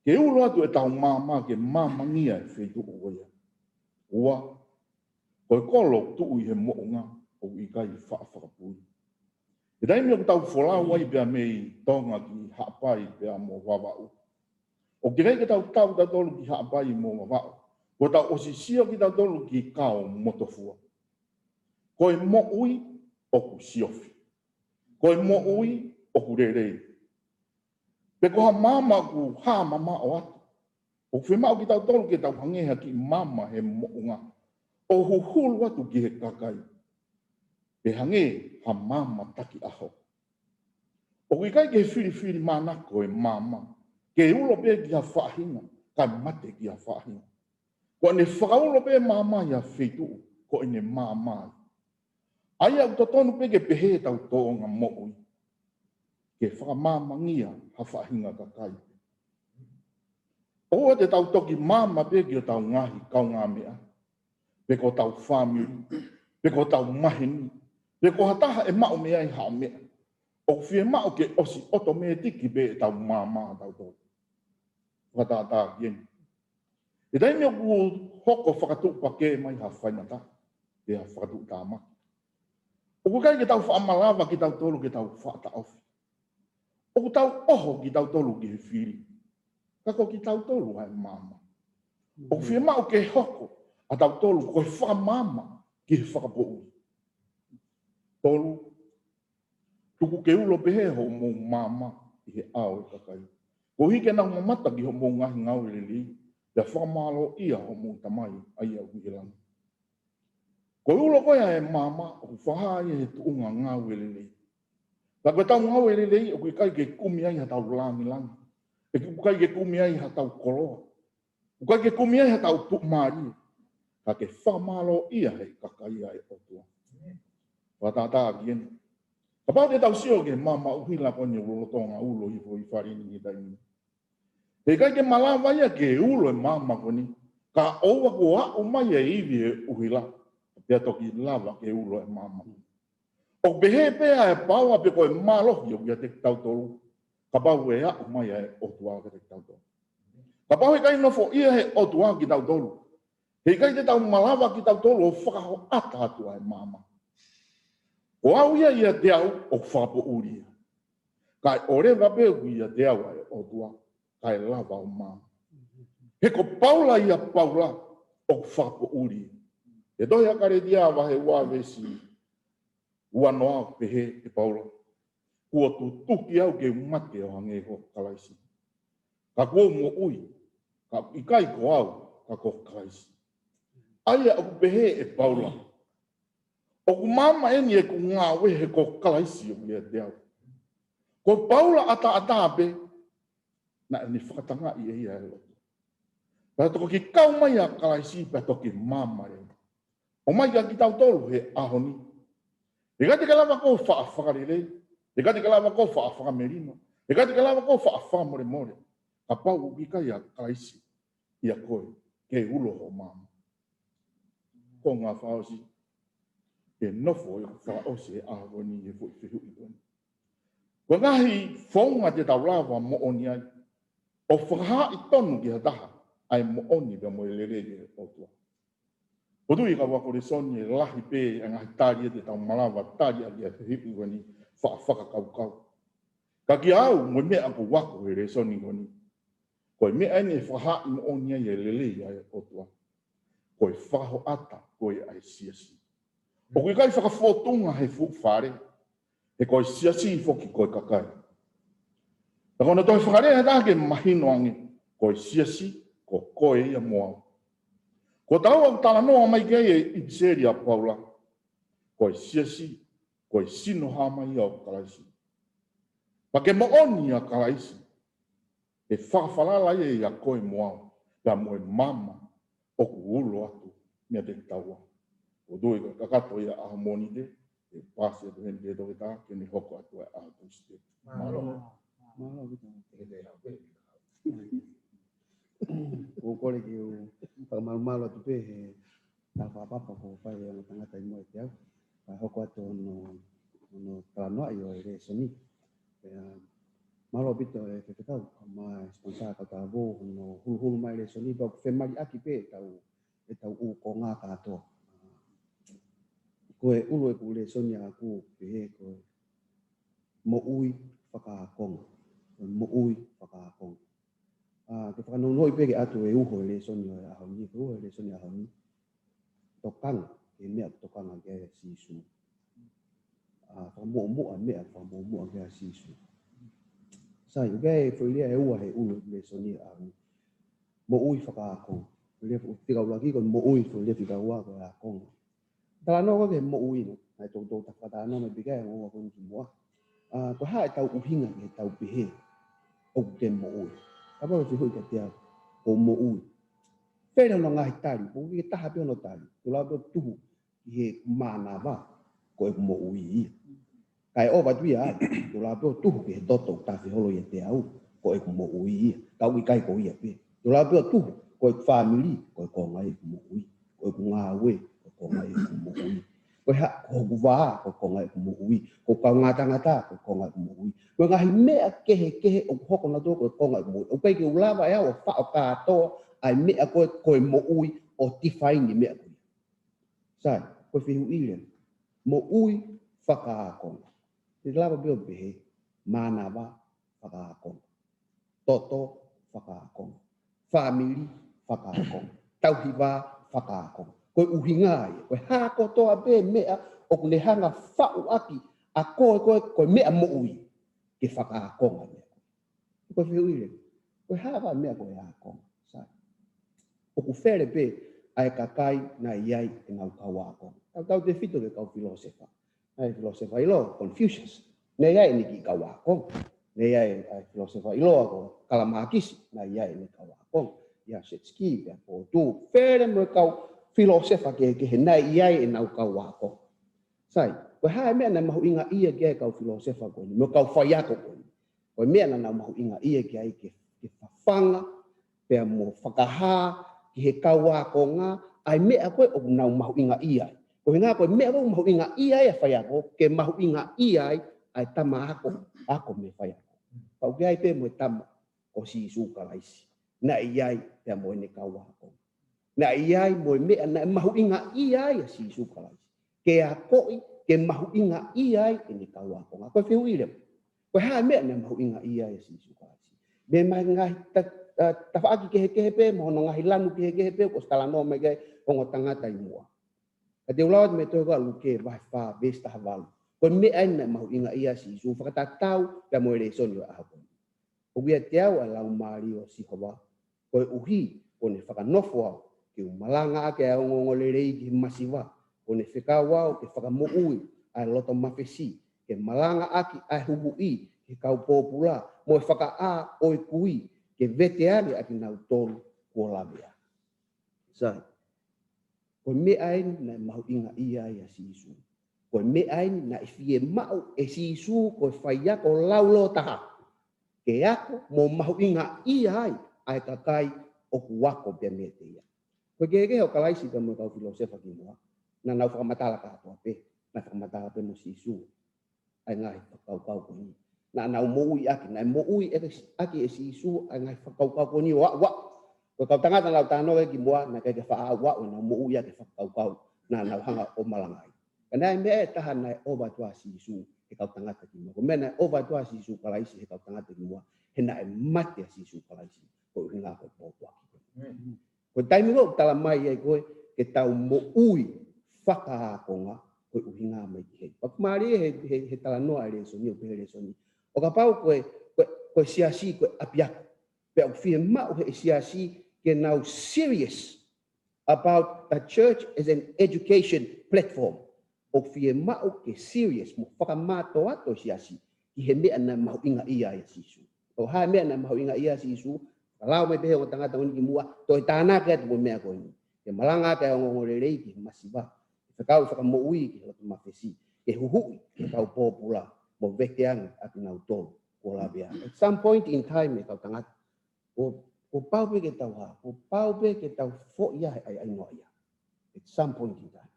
ke ulo atu ʻetau maama ke māmangia e feituʻu ko ia. Ua, ko e kolo ʻoku tuʻu ʻi he moʻunga, ʻoku ʻikai faʻa fakapulu. ʻI he taimi ʻoku tau folau ai pea mei Tonga ki Haʻapai pea mo Vavaʻu, ʻoku teʻeki ai ke tau tau kitautolu ki Haʻapai mo Vavaʻu, kuo tau ʻosi sio kitautolu ki Kao mo Tofua. Ko e moʻui ʻoku siofi. Ko e moʻui ʻoku lelei. Pe ko ha maama ʻoku hā mamaʻo atu, ʻoku fiemaʻu kitautolu ke tau hangē ha kiʻi maama he moʻunga, ʻo huhulu atu ki he kakai, pe hangē ha maama taki ʻaho. ʻOku ʻikai ke filifilimānako e maama ke ulo pē ki ha faʻahinga, kae mate ki ha faʻahinga. Ko ʻene fakaulo pē maama ʻi ha feituʻu, ko ʻene maama. ʻA ia ʻoku totonu pē ke pehē ʻetau tōʻonga moʻui, ke fakamaamangia ha faʻahinga kakai. ʻOua te tau toki maama pē ki hotau ngaahi kaungāmeʻa, pe ko hotau fāmili, pe ko hotau maheni, pe ko ha taha ʻe maʻu mei ai ha meʻa. ʻOku fiemaʻu ke ʻosi ʻotomētiki pē ʻetau maama ʻatautolu. Fakatātā ki heni. ʻI he taimi ʻoku hoko fakatuʻupakē mai ha faingataʻa, pe ha fakatuʻutāmaki, ʻoku ʻikai ke tau faʻa malava kitautolu ke tau faʻa taʻofi. ʻOku tau ʻoho kitautolu ki he fili. Ka ko kitautolu ʻa e maama. ʻOku fiemaʻu ke hoko ʻatautolu ko e fakamaama ki he fakapoʻuli. Tolu, tuku ke ulo pehē hoʻomou maama ʻi he ʻao ʻo e kakai, koeʻuhi ke nau mamata ki hoʻomou ngaahi ngāue lelei, pea fakamālōʻia hoʻomou Tamai ʻa ia ʻoku ʻi he langi. Ko e ulo ko ia ʻa e maama ʻoku fakahā ia he tuʻunga ngāue lelei. Ka ko ʻetau ngāue lelei ʻoku ʻikai ke kumi ai haʻatau lāngilangi. ʻOku ʻikai ke kumi ai haʻatau koloa. ʻOku ʻikai ke kumi ai haʻatau tuʻumālie. Ka ke fakamālōʻia he kakai ʻa e ʻOtua. Fakatātā ki heni. Kapau te tau sio ki he maama ʻuhila ko eni ʻoku lolotonga ulo ʻi he foʻi fale ni he taimi ni. He ʻikai ke malava ia ke ulo e maama ko eni, kae ʻoua kuo aʻu mai e ivi he ʻuhila, pea toki lava ke ulo e maama. ʻOku pehē pē ʻa e paoa pe ko e mālohi ʻoku ʻiate kitautolu, kapau ʻe aʻu mai ʻa e ʻOtua kiate kitautolu. Kapau he ʻikai nofoʻia he ʻOtua kitautolu, he ʻikai te tau malava kitautolu ʻo fakahoʻata atu ʻa e maama. Ko au ia ʻiate au ʻoku fakapoʻuli ia. Kae ʻoleva pē ʻoku ʻiate au ʻa e ʻOtua, kae lava ʻo maama. He ko Paula ia Paula ʻoku fakapoʻuli. ʻI he tohi ʻa Kalētia vahe ua veesi ua noa ʻoku pehē ʻe Paula, kuo tutuki au ke u mate ʻo hangē ko Kalaisi. Ka kuo u moʻui, ka ʻikai ko au, ka ko Kalaisi. ʻA ia ʻoku pehē ʻe Paula, ʻoku maama eni ʻeku ngāue he ko Kalaisi ʻoku ʻiate au. Ko Paula ʻataʻatā pē, naʻa ne fakatangaʻi ʻe ia e lotu. Pea toki kau mai ʻa Kalaisi pea toki maama eni. ʻOmai kia kitautolu he ʻaho ni. He ʻikai te ke lava koe ʻo faʻa fakalelei. He ʻikai te ke lava koe ʻo faʻa fakamelino. He ʻikai te ke lava koe ʻo faʻa fakamolemole. Kapau ʻoku ʻikai ʻa Kalaisi ʻia koe, ke ulo hoʻo maama. Ko e ngaahi fakaʻosi, ke nofo ʻi he fakaʻosi he ʻaho ni he foʻi fehuʻi ko eni. Ko e ngaahi founga te tau lava moʻoni ai, ʻo fakahaaʻi tonu ki ha taha, ʻa e moʻoni pea mo e lelei ʻa e ʻOtua. ʻOku ou tui ka ua ko e lēsoni ʻe lahi pē ʻa e ngaahi tali ʻe te tau malava tali ʻaki ʻa e fehuʻi ko eni faʻa fakakaukau. Ka kia au, mo e meʻa ʻoku ou ako he lēsoni ko eni. Ko e meʻa eni ʻe fakahaaʻi moʻoni ai e lelei ʻa e ʻOtua. Ko e fakahoʻata, ko e ʻa e siasi. ʻOku ʻikai fakafōtunga he fuʻu fale, he ko e siasi foki ko e kakai. Ka ko hono toe fakalea ʻe taha ke mahino ange, ko e siasi, ko koe ia mo au. Ko e tau ʻoku talanoa mai ki ai e ʻipiseli ʻa Paula. Ko e siasi, ko e sino hā mai ia ʻo Kalaisi. Pea ke moʻoni ʻia Kalaisi, ʻe fakafalala ia ʻia koe mo au, pea mo e maama ʻoku ulo atu meiate kitaua. ʻOku ou tui ko e kakato ia ʻaho Mōnite, ʻe pasi atu heni ki he toketā, ke ne hoko atu ʻa e ʻaho Tūsite. Mālō. Mālō. Mālō, Vita. ʻOku ou kole ke u fakamalumalu atu pē he tau fakapapa ko e fai ʻe he ongo tangata ʻi muʻa ʻiate au. Kae hoko atu hono, hono talanoaʻi ʻo e lēsoni. Pea, mālō ʻaupito e faifekau, kae ʻumaʻā e sponsor kautaha hono huluhulu mai e lēsoni, pea ʻoku femaliʻaki pē ʻetau, ʻetau ʻū konga kātoa. Ko e ʻulu ʻeku lēsoni ʻaʻaku pehē ko e moʻui fakaākonga. Ko e moʻui fakaākonga. ʻA, ke fakanounou pē ke ʻatu e uho e lēsoni ʻo e ʻaho ni, ke uho e lēsoni ʻaho ni. Tokanga, ki he meʻa tokanga ki ai ʻa Sīsū. ʻA, fakamuʻomuʻa, meʻa fakamuʻomuʻa ki ai ʻa Sīsū. Sai, ʻoku ʻi ai e foʻi lea ʻe ua he ʻulu e lēsoni ʻaho ni. Moʻui fakaākonga. Foʻi lea fika ʻuluaki ko e moʻui, foʻi lea fika ua ko e ākonga. Talanoa ko ē ki he moʻui na, naʻe toutou ta fakatalanoa mai pē ki ai ʻa e ongo ko eni kimuʻa. ʻA, ko e hā ʻetau ʻuhinga ki heʻetau pehē ʻoku ke moʻui? Kapau ʻe fehuʻi kiate au, ʻoku ou moʻui. Fele hono ngaahi tali, ʻoku ʻikai ke taha pē hono tali. Tuʻu lava pē ʻo tuhu, ʻi he mānava, ko ʻeku moʻui ia. Kae ʻova atu ia ai, te u lava pē ʻo tuhu ki he toto ʻoku tafe holo ʻiate au, ko ʻeku moʻui ia. Ka ʻoku ʻikai ko ia pē. Te u lava pē ʻo tuhu, ko ʻeku fāmili, ko e konga ia ʻeku moʻui. Ko ʻeku ngāue, ko e konga ia ʻeku moʻui. Ko e ha-, ko hoku vā, ko e konga ia ʻeku moʻui. Ko e kaungā tangata, ko e konga ia ʻeku moʻui. Ko e ngaahi meʻa kehekehe ʻoku hoko nautolu ko e konga ia ʻeku moʻui. ʻOku ʻikai ke u lava ʻe au ʻo faʻo kātoa ʻa e meʻa ko ē, ko e moʻui ʻo tifaini meʻa ko ia. Sai, ko e fehuʻi leva. Moʻui fakaākonga. Te u lava pē ʻo pehē, mānava fakaākonga. Toto fakaākonga. Fāmili fakaākonga. Tauhi vā fakaākonga. Ko e ʻuhinga ia. Ko e hā kotoa pē meʻa ʻoku ne hanga faʻu ʻaki ʻa koe, ko e, ko e meʻa moʻui. Ke fakaākonga meʻa. Ko e fehuʻi leva. Ko e hā e meʻa ko e ākonga. Sai. ʻOku fele pē ʻa e kakai naʻe ʻi ai ʻenau kau ākonga. Tautautefito ki he kau filōsefa. Naʻe filōsefa ʻiloa, Confucius. Naʻe ʻi ai ʻene kiʻi kau ākonga. Naʻe ʻi ai ʻa e filōsefa ʻiloa ko Kalamakisi. Naʻe ʻi ai ʻene kau ākonga. ʻI ai Shakespeare, pea Pōtū. Fele mo e kau filōsefa kehekehe naʻe ʻi ai ʻenau kau ākonga. Sai, ko e hā e meʻa naʻe mahuʻingaʻia ki ai e kau filōsefa ko eni, mo e kau faiako ko eni. Ko e meʻa naʻa nau mahuʻingaʻia ki ai ke, ke fafanga, pea mo fakahā, ki he kau ākonga, ʻa e meʻa ko ē ʻoku nau mahuʻingaʻia ai. Ko e ʻuhinga ko e meʻa ʻoku mahuʻingaʻia ai ʻa e faiako, ke mahuʻingaʻia ai ʻa e tama ako, ako mei he faiako. Pau ke ʻi ai pē mo e tama ko Sīsū Kalaisi. Naʻe ʻi ai pea mo ʻene kau ākonga. Naʻe ʻi ai mo e meʻa naʻe mahuʻingaʻia ai ʻa Sīsū Kalaisi. Ke akoʻi, ke mahuʻingaʻia ai ʻene kau ākonga. Ko e fehuʻi leva. Ko e hā e meʻa naʻe mahuʻingaʻia ai ʻa Sīsū Kalaisi. Mei he ngaahi ta-, ta-, tafaʻaki kehekehe pē, mo hono ngaahi lanu kehekehe pē, ʻoku ʻosi talanoa mai ki ai e ongo tangata ʻi muʻa. Ka te u lau atu mei he tohi ko Luke vahe fā, veesi taha valu. Ko e meʻa eni naʻe mahuʻingaʻia ai ʻa Sīsū, fakatatau pea mo e lēsoni ʻo e ʻaho ko eni. ʻOku ʻiate au ʻa e Laumālie ʻo Sihova, koeʻuhi kuo ne fakanofo au ke u malangaʻaki ʻa e ongoongolelei ki he masiva, kuo ne fekau au ke fakamoʻui ʻa e loto mafesi, ke malangaʻaki ʻa e huhuʻi ki he kau pōpula, mo e fakaʻā ʻo e kui, ke veteange ʻa kinautolu kuo lavea. Sai. Ko e meʻa eni naʻe mahuʻingaʻia ai ʻa Sīsū. Ko e meʻa eni naʻe fiemaʻu ʻe Sīsū ko e faiako laulōtaha. Ke ako mo mahuʻingaʻia ai ʻa e kakai ʻoku ako pea meiate ia. Ko e kehekehe ʻo Kalaisi pea mo e kau filōsefa ki muʻa. Naʻa nau fakamatala kātoa pē. Naʻe fakamatala pē mo Sīsū ʻa e ngaahi fakakaukau ko eni. Naʻa nau moʻui ʻaki, naʻe moʻui ʻaki ʻe Sīsū ʻa e ngaahi fakakaukau ko eni ʻo aʻu aʻu. Ko e kau tangata naʻa nau talanoa ki ai ki muʻa, naʻe ʻikai ke faʻa aʻu aʻu ʻenau moʻui ʻaki e fakakaukau naʻa nau hanga ʻo malangaʻi. Ka naʻe meʻa ʻe taha naʻe ʻova atu ai ʻa Sīsū he kau tangata ki muʻa. Ko e meʻa naʻe ʻova atu ai ʻa Sīsū Kalaisi he kau tangata ki muʻa, he naʻe mate ʻa Sīsū Kalaisi, ko e ʻuhinga ko e pōpoaki. Ko e taimi ko ē ʻoku tala mai ai ko ē ke tau moʻui fakaākonga, ko e ʻuhinga mai ki heni. Pea ʻoku mālie he, he, he talanoa ʻa e lēsoni, ʻo pehē ʻa e lēsoni. ʻO kapau ko e, ko e, ko e siasi, ko e ʻapiako. Pea ʻoku fiemaʻu he siasi ke nau serious about the church as an education platform. ʻOku fiemaʻu ke serious mo fakamātoato e siasi ki he meʻa naʻe mahuʻingaʻia ai ʻa Sīsū. Ko e hā e meʻa naʻe mahuʻingaʻia ai ʻa Sīsū, ka lau mai pē he ongo tangata ko eni ki muʻa, toe tānaki atu mo e meʻa ko eni. Ke malangaʻaki ʻa e ongoongolelei ki he masiva. Ke fekau fakamoʻui ki he loto mafesi. Ke huhuʻi ki he kau pōpula mo veteange ʻa kinautolu kuo lavea. At some point in time, ʻe kau tangata, kuo, kuo pau pē ke tau hā, kuo pau pē ke tau foʻi ia he ʻaiʻai noa ia. At some point in time.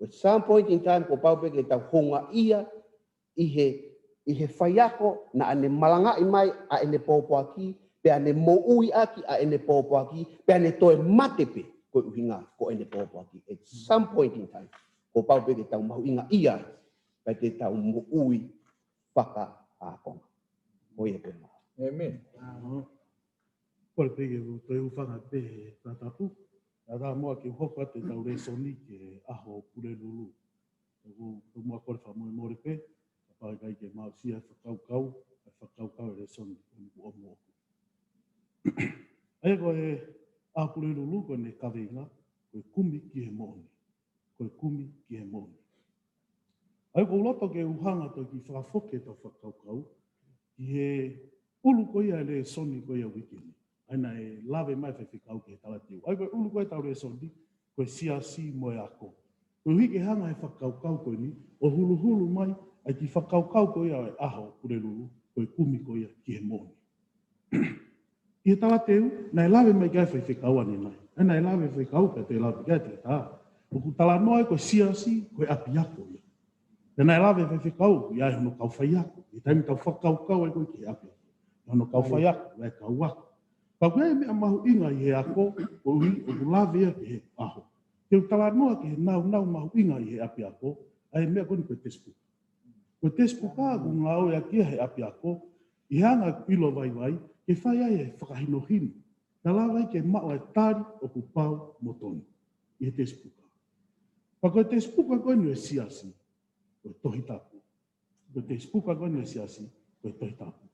At some point in time, kuo pau pē ke tau houngaʻia ʻi he, ʻi he faiako naʻa ne malangaʻi mai ʻa ʻene pōpoaki, pea ne moʻui ʻaki ʻa ʻene pōpoaki, pea ne toe mate pē, ko e ʻuhinga ko ʻene pōpoaki. At some point in time, kuo pau pē ke tau mahuʻingaʻia ai, pea ke tau moʻui fakaākonga. Ko ia pē mo. ʻĒmeni. Kole pē ke u toe hūfanga pē he fakatapu. Naʻa ta muʻa ke u hoko atu ʻetau lēsoni ki he ʻaho Pulelulu. ʻOku ou muʻa kole fakamolemole pē, kapau ʻe ʻikai ke mau aʻusia e fakakaukau, e fakakaukau e lēsoni, ʻoku ou mo. ʻA ia ko e ʻaho Pulelulu ko ʻene kaveinga, ko e kumi ki he moʻoni. Ko e kumi ki he moʻoni. ʻA ia ʻoku ou loto ke u hanga atu ki he fakafoki ʻetau fakakaukau, ki he ʻulu ko ia e lēsoni ko ia uike ni. ʻA ia naʻe lave mai e faifekau ki he talateu. ʻA ia ko e ʻulu ko ia ʻetau lēsoni, ko e siasi mo e ako. Koeʻuhi ke hanga he fakakaukau ko eni ʻo huluhulu mai ʻa e kiʻi fakakaukau ko ia ʻo e ʻaho Pulelulu, ko e kumi ko ia ki he moʻoni. ʻI he talateu, naʻe lave mai ki ai e faifekau ʻanenai. ʻE, naʻe lave e faifekau, pea toe lave ki ai e talateu. ʻOku talanoa ai ko e siasi ko e ʻapiako ia. Pea naʻe lave e faifekau, ʻoku ʻi ai hono kau faiako. ʻI he taimi ʻoku tau fakakaukau ai ko ē ki he ʻapiako, ʻi ai hono kau faiako, ʻi ai e kau ako. Ka ʻoku ʻi ai e meʻa mahuʻinga ʻi he ako, koeʻuhi ʻoku lave ia ki he ʻaho. Te u talanoa ki he nāunau mahuʻinga ʻi he ʻapiako, ʻa e meʻa ko eni ko e tesipuka. Ko e tesipuka ʻoku ngāueʻaki ia he ʻapiako, ʻi he anga ʻeku ʻilo vaivai, ke fai ai e fakahinohino. Naʻa lava ai ke maʻu e tali ʻoku pau mo tonu ʻi he tesipuka. Pea ko e tesipuka ko eni ʻo e siasi, ko e Tohi Tapu. Ko e tesipuka ko eni ʻo e siasi, ko e Tohi Tapu.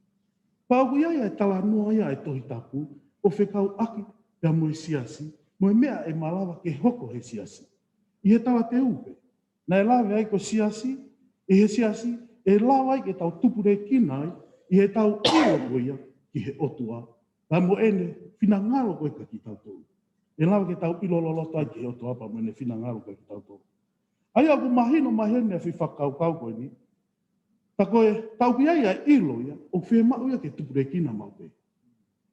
Pea ʻoku ʻi ai e talanoa ia ʻa e Tohi Tapu, ʻo fekauʻaki pea mo e siasi, mo e meʻa ʻe malava ke hoko he siasi. ʻI he talateu pē, naʻe lave ai ko e siasi, ʻi he siasi, ʻe lava ai ke tau tupulekina ai, ʻi heʻetau ʻilo ko ia ki he ʻOtua, pea mo ʻene finangalo ko ē kia kitautolu. ʻE lava ke tau ʻilo loloto ai ki he ʻOtua pea mo ʻene finangalo kia kitautolu. ʻA ia ʻoku mahino mai heni e foʻi fakakaukau ko eni, tā ko e, tau ʻi ai ʻa e ʻilo ia, ʻoku fiemaʻu ia ke tupulekina maʻu pē.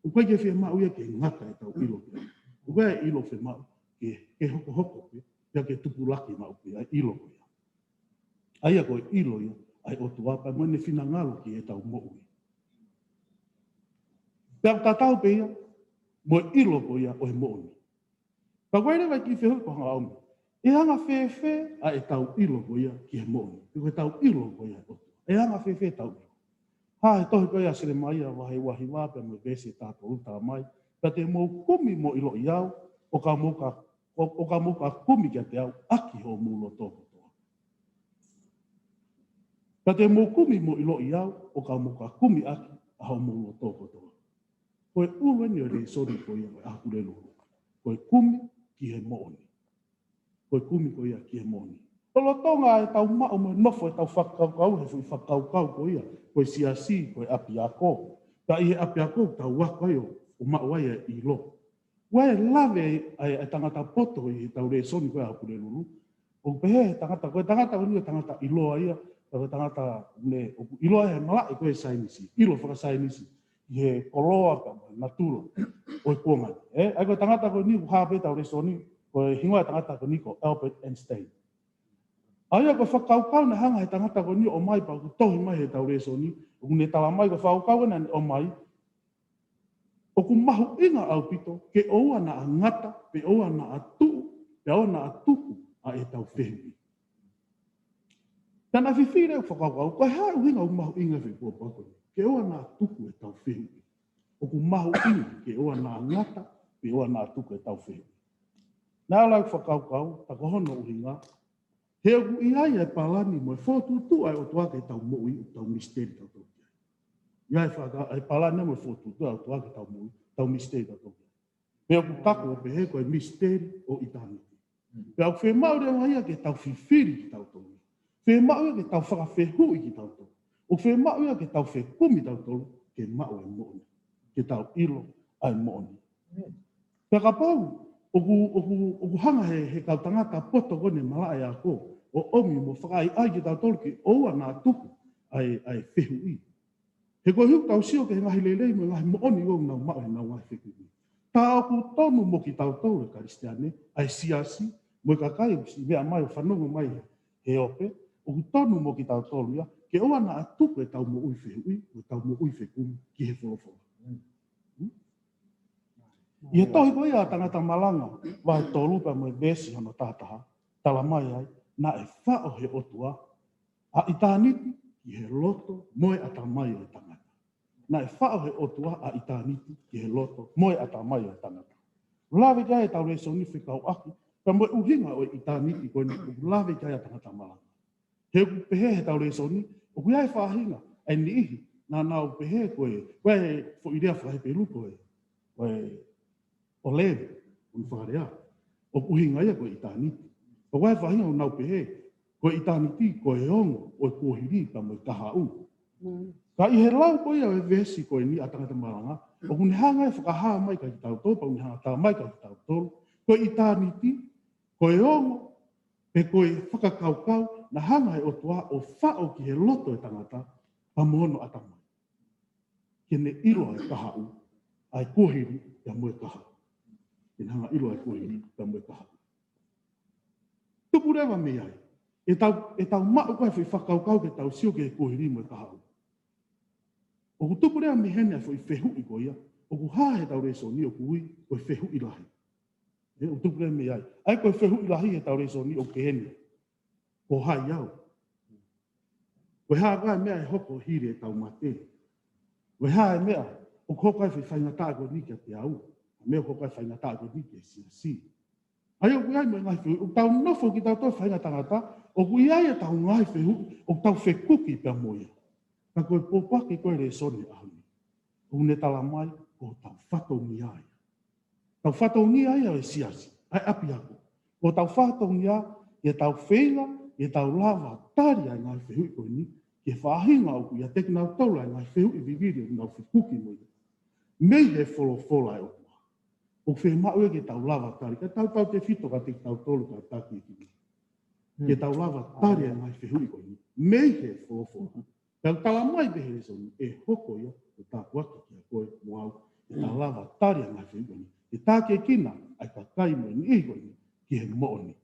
ʻOku ʻikai ke fiemaʻu ia ke ngata ʻetau ʻilo pē. ʻOku ʻi ai e ʻilo fiemaʻu ke, ke hokohoko pē, pea ke tupulaki maʻu pē ʻa e ʻilo ko ia. ʻA ia ko e ʻilo ia ʻa e ʻOtua pea mo ʻene finangalo ki heʻetau moʻui. Pea tatau pē ia mo e ʻilo ko ia ʻo e moʻoni. Pea ko e leva e kiʻi fehuʻi ʻoku hanga ʻo ʻomi. ʻE anga fēfē ʻa ʻetau ʻilo ko ia ki he moʻoni? Pe ko ʻetau ʻilo ko ia ʻo e ʻOtua, ʻe anga fēfē ʻetau ʻilo? Hā he tohi ko ia ʻa Selemaia vahe uahiva pea mo e veesi taha tolu, talamai: Pea te mou kumi mo ʻiloʻi au, ʻo ka mou ka, ʻo, ʻo ka mou ka kumi kiate au ʻaki hoʻomou loto kotoa. Pea te mou kumi mo ʻiloʻi au, ʻo ka mou ka kumi ʻaki ʻa hoʻomou loto kotoa. Ko e ʻulu eni ʻo e lēsoni ko ia ʻo e ʻaho Pulelulu. Ko e kumi ki he moʻoni. Ko e kumi ko ia ki he moʻoni. Lolotonga ʻetau maʻu mo e nofo ʻetau fakakaukau he foʻi fakakaukau ko ia ko e siasi ko e ʻapiako. Ka ʻi he ʻapiako ʻoku tau ako ai ʻo, ʻo maʻu ai e ʻilo. ʻOku ʻi ai e lave ʻa e, ʻa e tangata poto ʻi heʻetau lēsoni ko e ʻaho Pulelulu. ʻOku pehē he tangata, ko e tangata ko eni ko e tangata ʻiloa ia, ko e tangata ne, ʻoku ʻiloa he malaʻe ko e saienisi, ʻilo fakasaienisi, ʻi he koloa pea mo e natula ʻo e kuonga ni. ʻE, ʻa ia ko e tangata ko eni ʻoku hā pē heʻetau lēsoni, ko e hingoa e tangata ko eni ko Albert Einstein. ʻA ia ko e fakakaukau naʻe hanga he tangata ko eni ʻo ʻomai pea ʻoku tohi mai heʻetau lēsoni, ʻoku ne talamai ko e fakakaukau naʻa ne ʻomai, ʻoku mahuʻinga ʻaupito ke ʻoua naʻa ngata, pe ʻoua naʻa tuʻu, pe ʻoua naʻa tuku ʻa ʻetau fehuʻi. Naʻa na fifili ʻo fakakaukau, ko e hā e ʻuhinga ʻoku mahuʻinga e foʻi pōpoaki ko eni, ke ʻoua naʻa tuku ʻetau fehuʻi? ʻOku mahuʻinga ke ʻoua naʻa ngata, pe ʻoua naʻa tuku ʻetau fehuʻi. Naʻe ʻalu ʻo fakakaukau, tā ko hono ʻuhinga, he ʻoku ʻi ai e palani mo e fokotuʻutuʻu ʻa e ʻOtua ki heʻetau moʻui ʻoku tau misiteli tautolu ki ai. ʻI ai e faka-, e palani mo e fokotuʻutuʻu ʻa e ʻOtua ki heʻetau moʻui, tau misiteli tautolu ki ai. Pea ʻoku taku ʻo pehē ko e misiteli ʻo ʻitāniti. Pea ʻoku fiemaʻu leva ia ke tau fifili kitautolu. Fiemaʻu ia ke tau fakafehuʻi kitautolu. ʻOku fiemaʻu ia ke tau fekumi tautolu, ke maʻu e moʻoni. Ke tau ʻilo ʻa e moʻoni. Pea kapau ʻoku, ʻoku, ʻoku hanga he, he kau tangata poto ko eni malaʻe ako ʻo ʻomi mo fakaʻaiʻai kitautolu ke ʻoua naʻa tuku ʻa e, ʻa e fehuʻi. He koeʻuhi ʻoku tau sio ki he ngaahi lelei mo e ngaahi moʻoni ʻoku nau maʻu heʻenau ngaahi fekumi. Tā ʻoku tonu mo kitautolu e Kalisitiane, ʻa e siasi, mo e kakai ʻoku siʻi meʻa mai ʻo fanongo mai he ope, ʻoku tonu mo kitautolu ia, ke ʻoua naʻa tuku ʻetau moʻui fehuʻi, mo ʻetau moʻui fekumi ki he folofola. Hmm? ʻI he tohi ko ia ʻa Tangata Malanga, vahe tolu pea mo e veesi hono taha taha, talamai ai, naʻe faʻo he ʻOtua ʻa ʻitāniti ki he loto mo e ʻatamai ʻo e tangata. Naʻe faʻo he ʻOtua ʻa ʻitāniti ki he loto mo e ʻatamai ʻo e tangata. Lave ki ai ʻetau lēsoni fekauʻaki pea mo e ʻuhinga ʻo e ʻitāniti ko eni ʻoku lave ki ai ʻa Tangata Malanga. He ʻoku pehē heʻetau lēsoni, ʻoku ʻi ai e faʻahinga ʻa e niʻihi naʻa nau pehē ko e, ko e foʻi lea faka-Hepelū ko e, ko e ʻOleli, ʻoku fakalea. ʻOku ʻuhinga ia ko e ʻitāniti. ʻOku ʻi ai e faʻahinga ʻoku nau pehē, ko e ʻitāniti, ko e ongo ʻo e kuohili pea mo e kahaʻu. Mm. Ka ʻi he lau ko ia ʻo e veesi ko eni ʻa Tangata Malanga, ʻoku ne hanga ʻo fakahā mai kia kitautolu, pea ʻoku ne hanga ʻo talamai kia kitautolu, ko e ʻitāniti, ko e ongo Pe ko e fakakaukau naʻe hanga ʻe he ʻOtua ʻo faʻo ki he loto ʻo e tangata, pea mo hono ʻatamai. Ke ne ʻilo ʻa e kahaʻu, ʻa e kuohili, pea mo e kahaʻu. Ke ne hanga ʻo ʻilo ʻa e kuohili, pea mo e kahaʻu. Tupu leva mei ai. ʻE tau, ʻe tau maʻu ko e foʻi fakakaukau ke tau sio ki he kuohili mo e kahaʻu. ʻOku tupu leva mei heni ʻa e foʻi fehuʻi ko ia, ʻoku hā he ʻetau lēsoni ʻoku ui ko e fehuʻi lahi. ʻE, ʻoku tupu leva mei ai. ʻA ia ko e fehuʻi lahi he ʻetau lēsoni ʻoku pehē ni. Ko hai au? Ko e hā ko ā e meʻa ʻe hoko hili ʻetau mate? Ko e hā e meʻa ʻoku hoko ai e foʻi faingataʻa ko eni kiate au? Meʻa ʻoku hoko ai e faingataʻa ko eni ki he siasi? ʻA ia ʻoku ʻi ai mo e ngaahi fehuʻi, ʻoku tau nofo kitautolu faʻahinga tangata, ʻoku ʻi ai ʻetau ngaahi fehuʻi, ʻoku tau fekuki pea mo ia. Ka ko e pōpoaki ko e lēsoni ʻaho ni, ʻoku ne tala mai, ko hotau fatongia ia. Tau fatongia ia ʻo e siasi, ʻa e ʻapiako. Ko hotau fatongia, ʻi heʻetau feinga, ʻi heʻetau lava tali ʻa e ngaahi fehuʻi ko eni, ki he faʻahinga ʻoku ʻiate kinautolu ʻa e ngaahi fehuʻi vivili ʻoku nau fekuki mo ia. Mei he folofola ʻa e ʻOtua. ʻOku fiemaʻu ia ke tau lava tali, ka tau tautefito kiate kitautolu kātaki e kiʻi. Ke tau lava tali ʻa e ngaahi fehuʻi ko eni. Mei he folofola. Pea tala mai pē he lēsoni, ʻe hoko ia, ʻe tāpuaki kia koe mo au, ʻe tau lava tali ʻa e ngaahi fehuʻi ko eni. ʻE tākiekina ʻa e kakai mo e niʻihi ko eni, ki he moʻoni.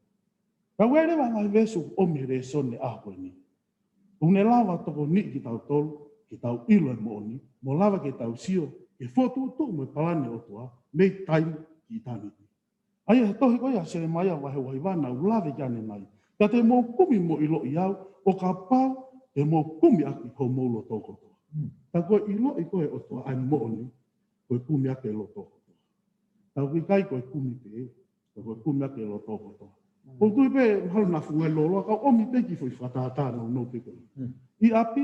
Ka ʻoku ʻi ai leva ngaahi veesi ʻoku ʻomi he lēsoni ʻaho ko eni. ʻOku ne lava tokoniʻi kitautolu, ke tau ʻilo e moʻoni, mo lava ke tau sio, ki he fokotuʻutuʻu mo e palani ʻa e ʻOtua, mei taimi ki ʻitāniti. ʻA ia he tohi ko ia Selemaia vahe uahiva naʻa ku lave ki ai ʻanenai. Ka te mou kumi mo ʻiloʻi au, ʻo kapau te mou kumi ʻaki homou loto kotoa. Ka ko e ʻiloʻi ko e ʻOtua ʻa e moʻoni, ko e kumi ʻaki e loto kotoa. Ka ʻoku ʻikai ko e kumi pē, ka ko e kumi ʻaki e loto kotoa. ʻOku ou tui pē, mahalo naʻa funga loloa, ka ʻomi pē kiʻi foʻi fakatātā nounou pē ko ē. ʻI ʻapi,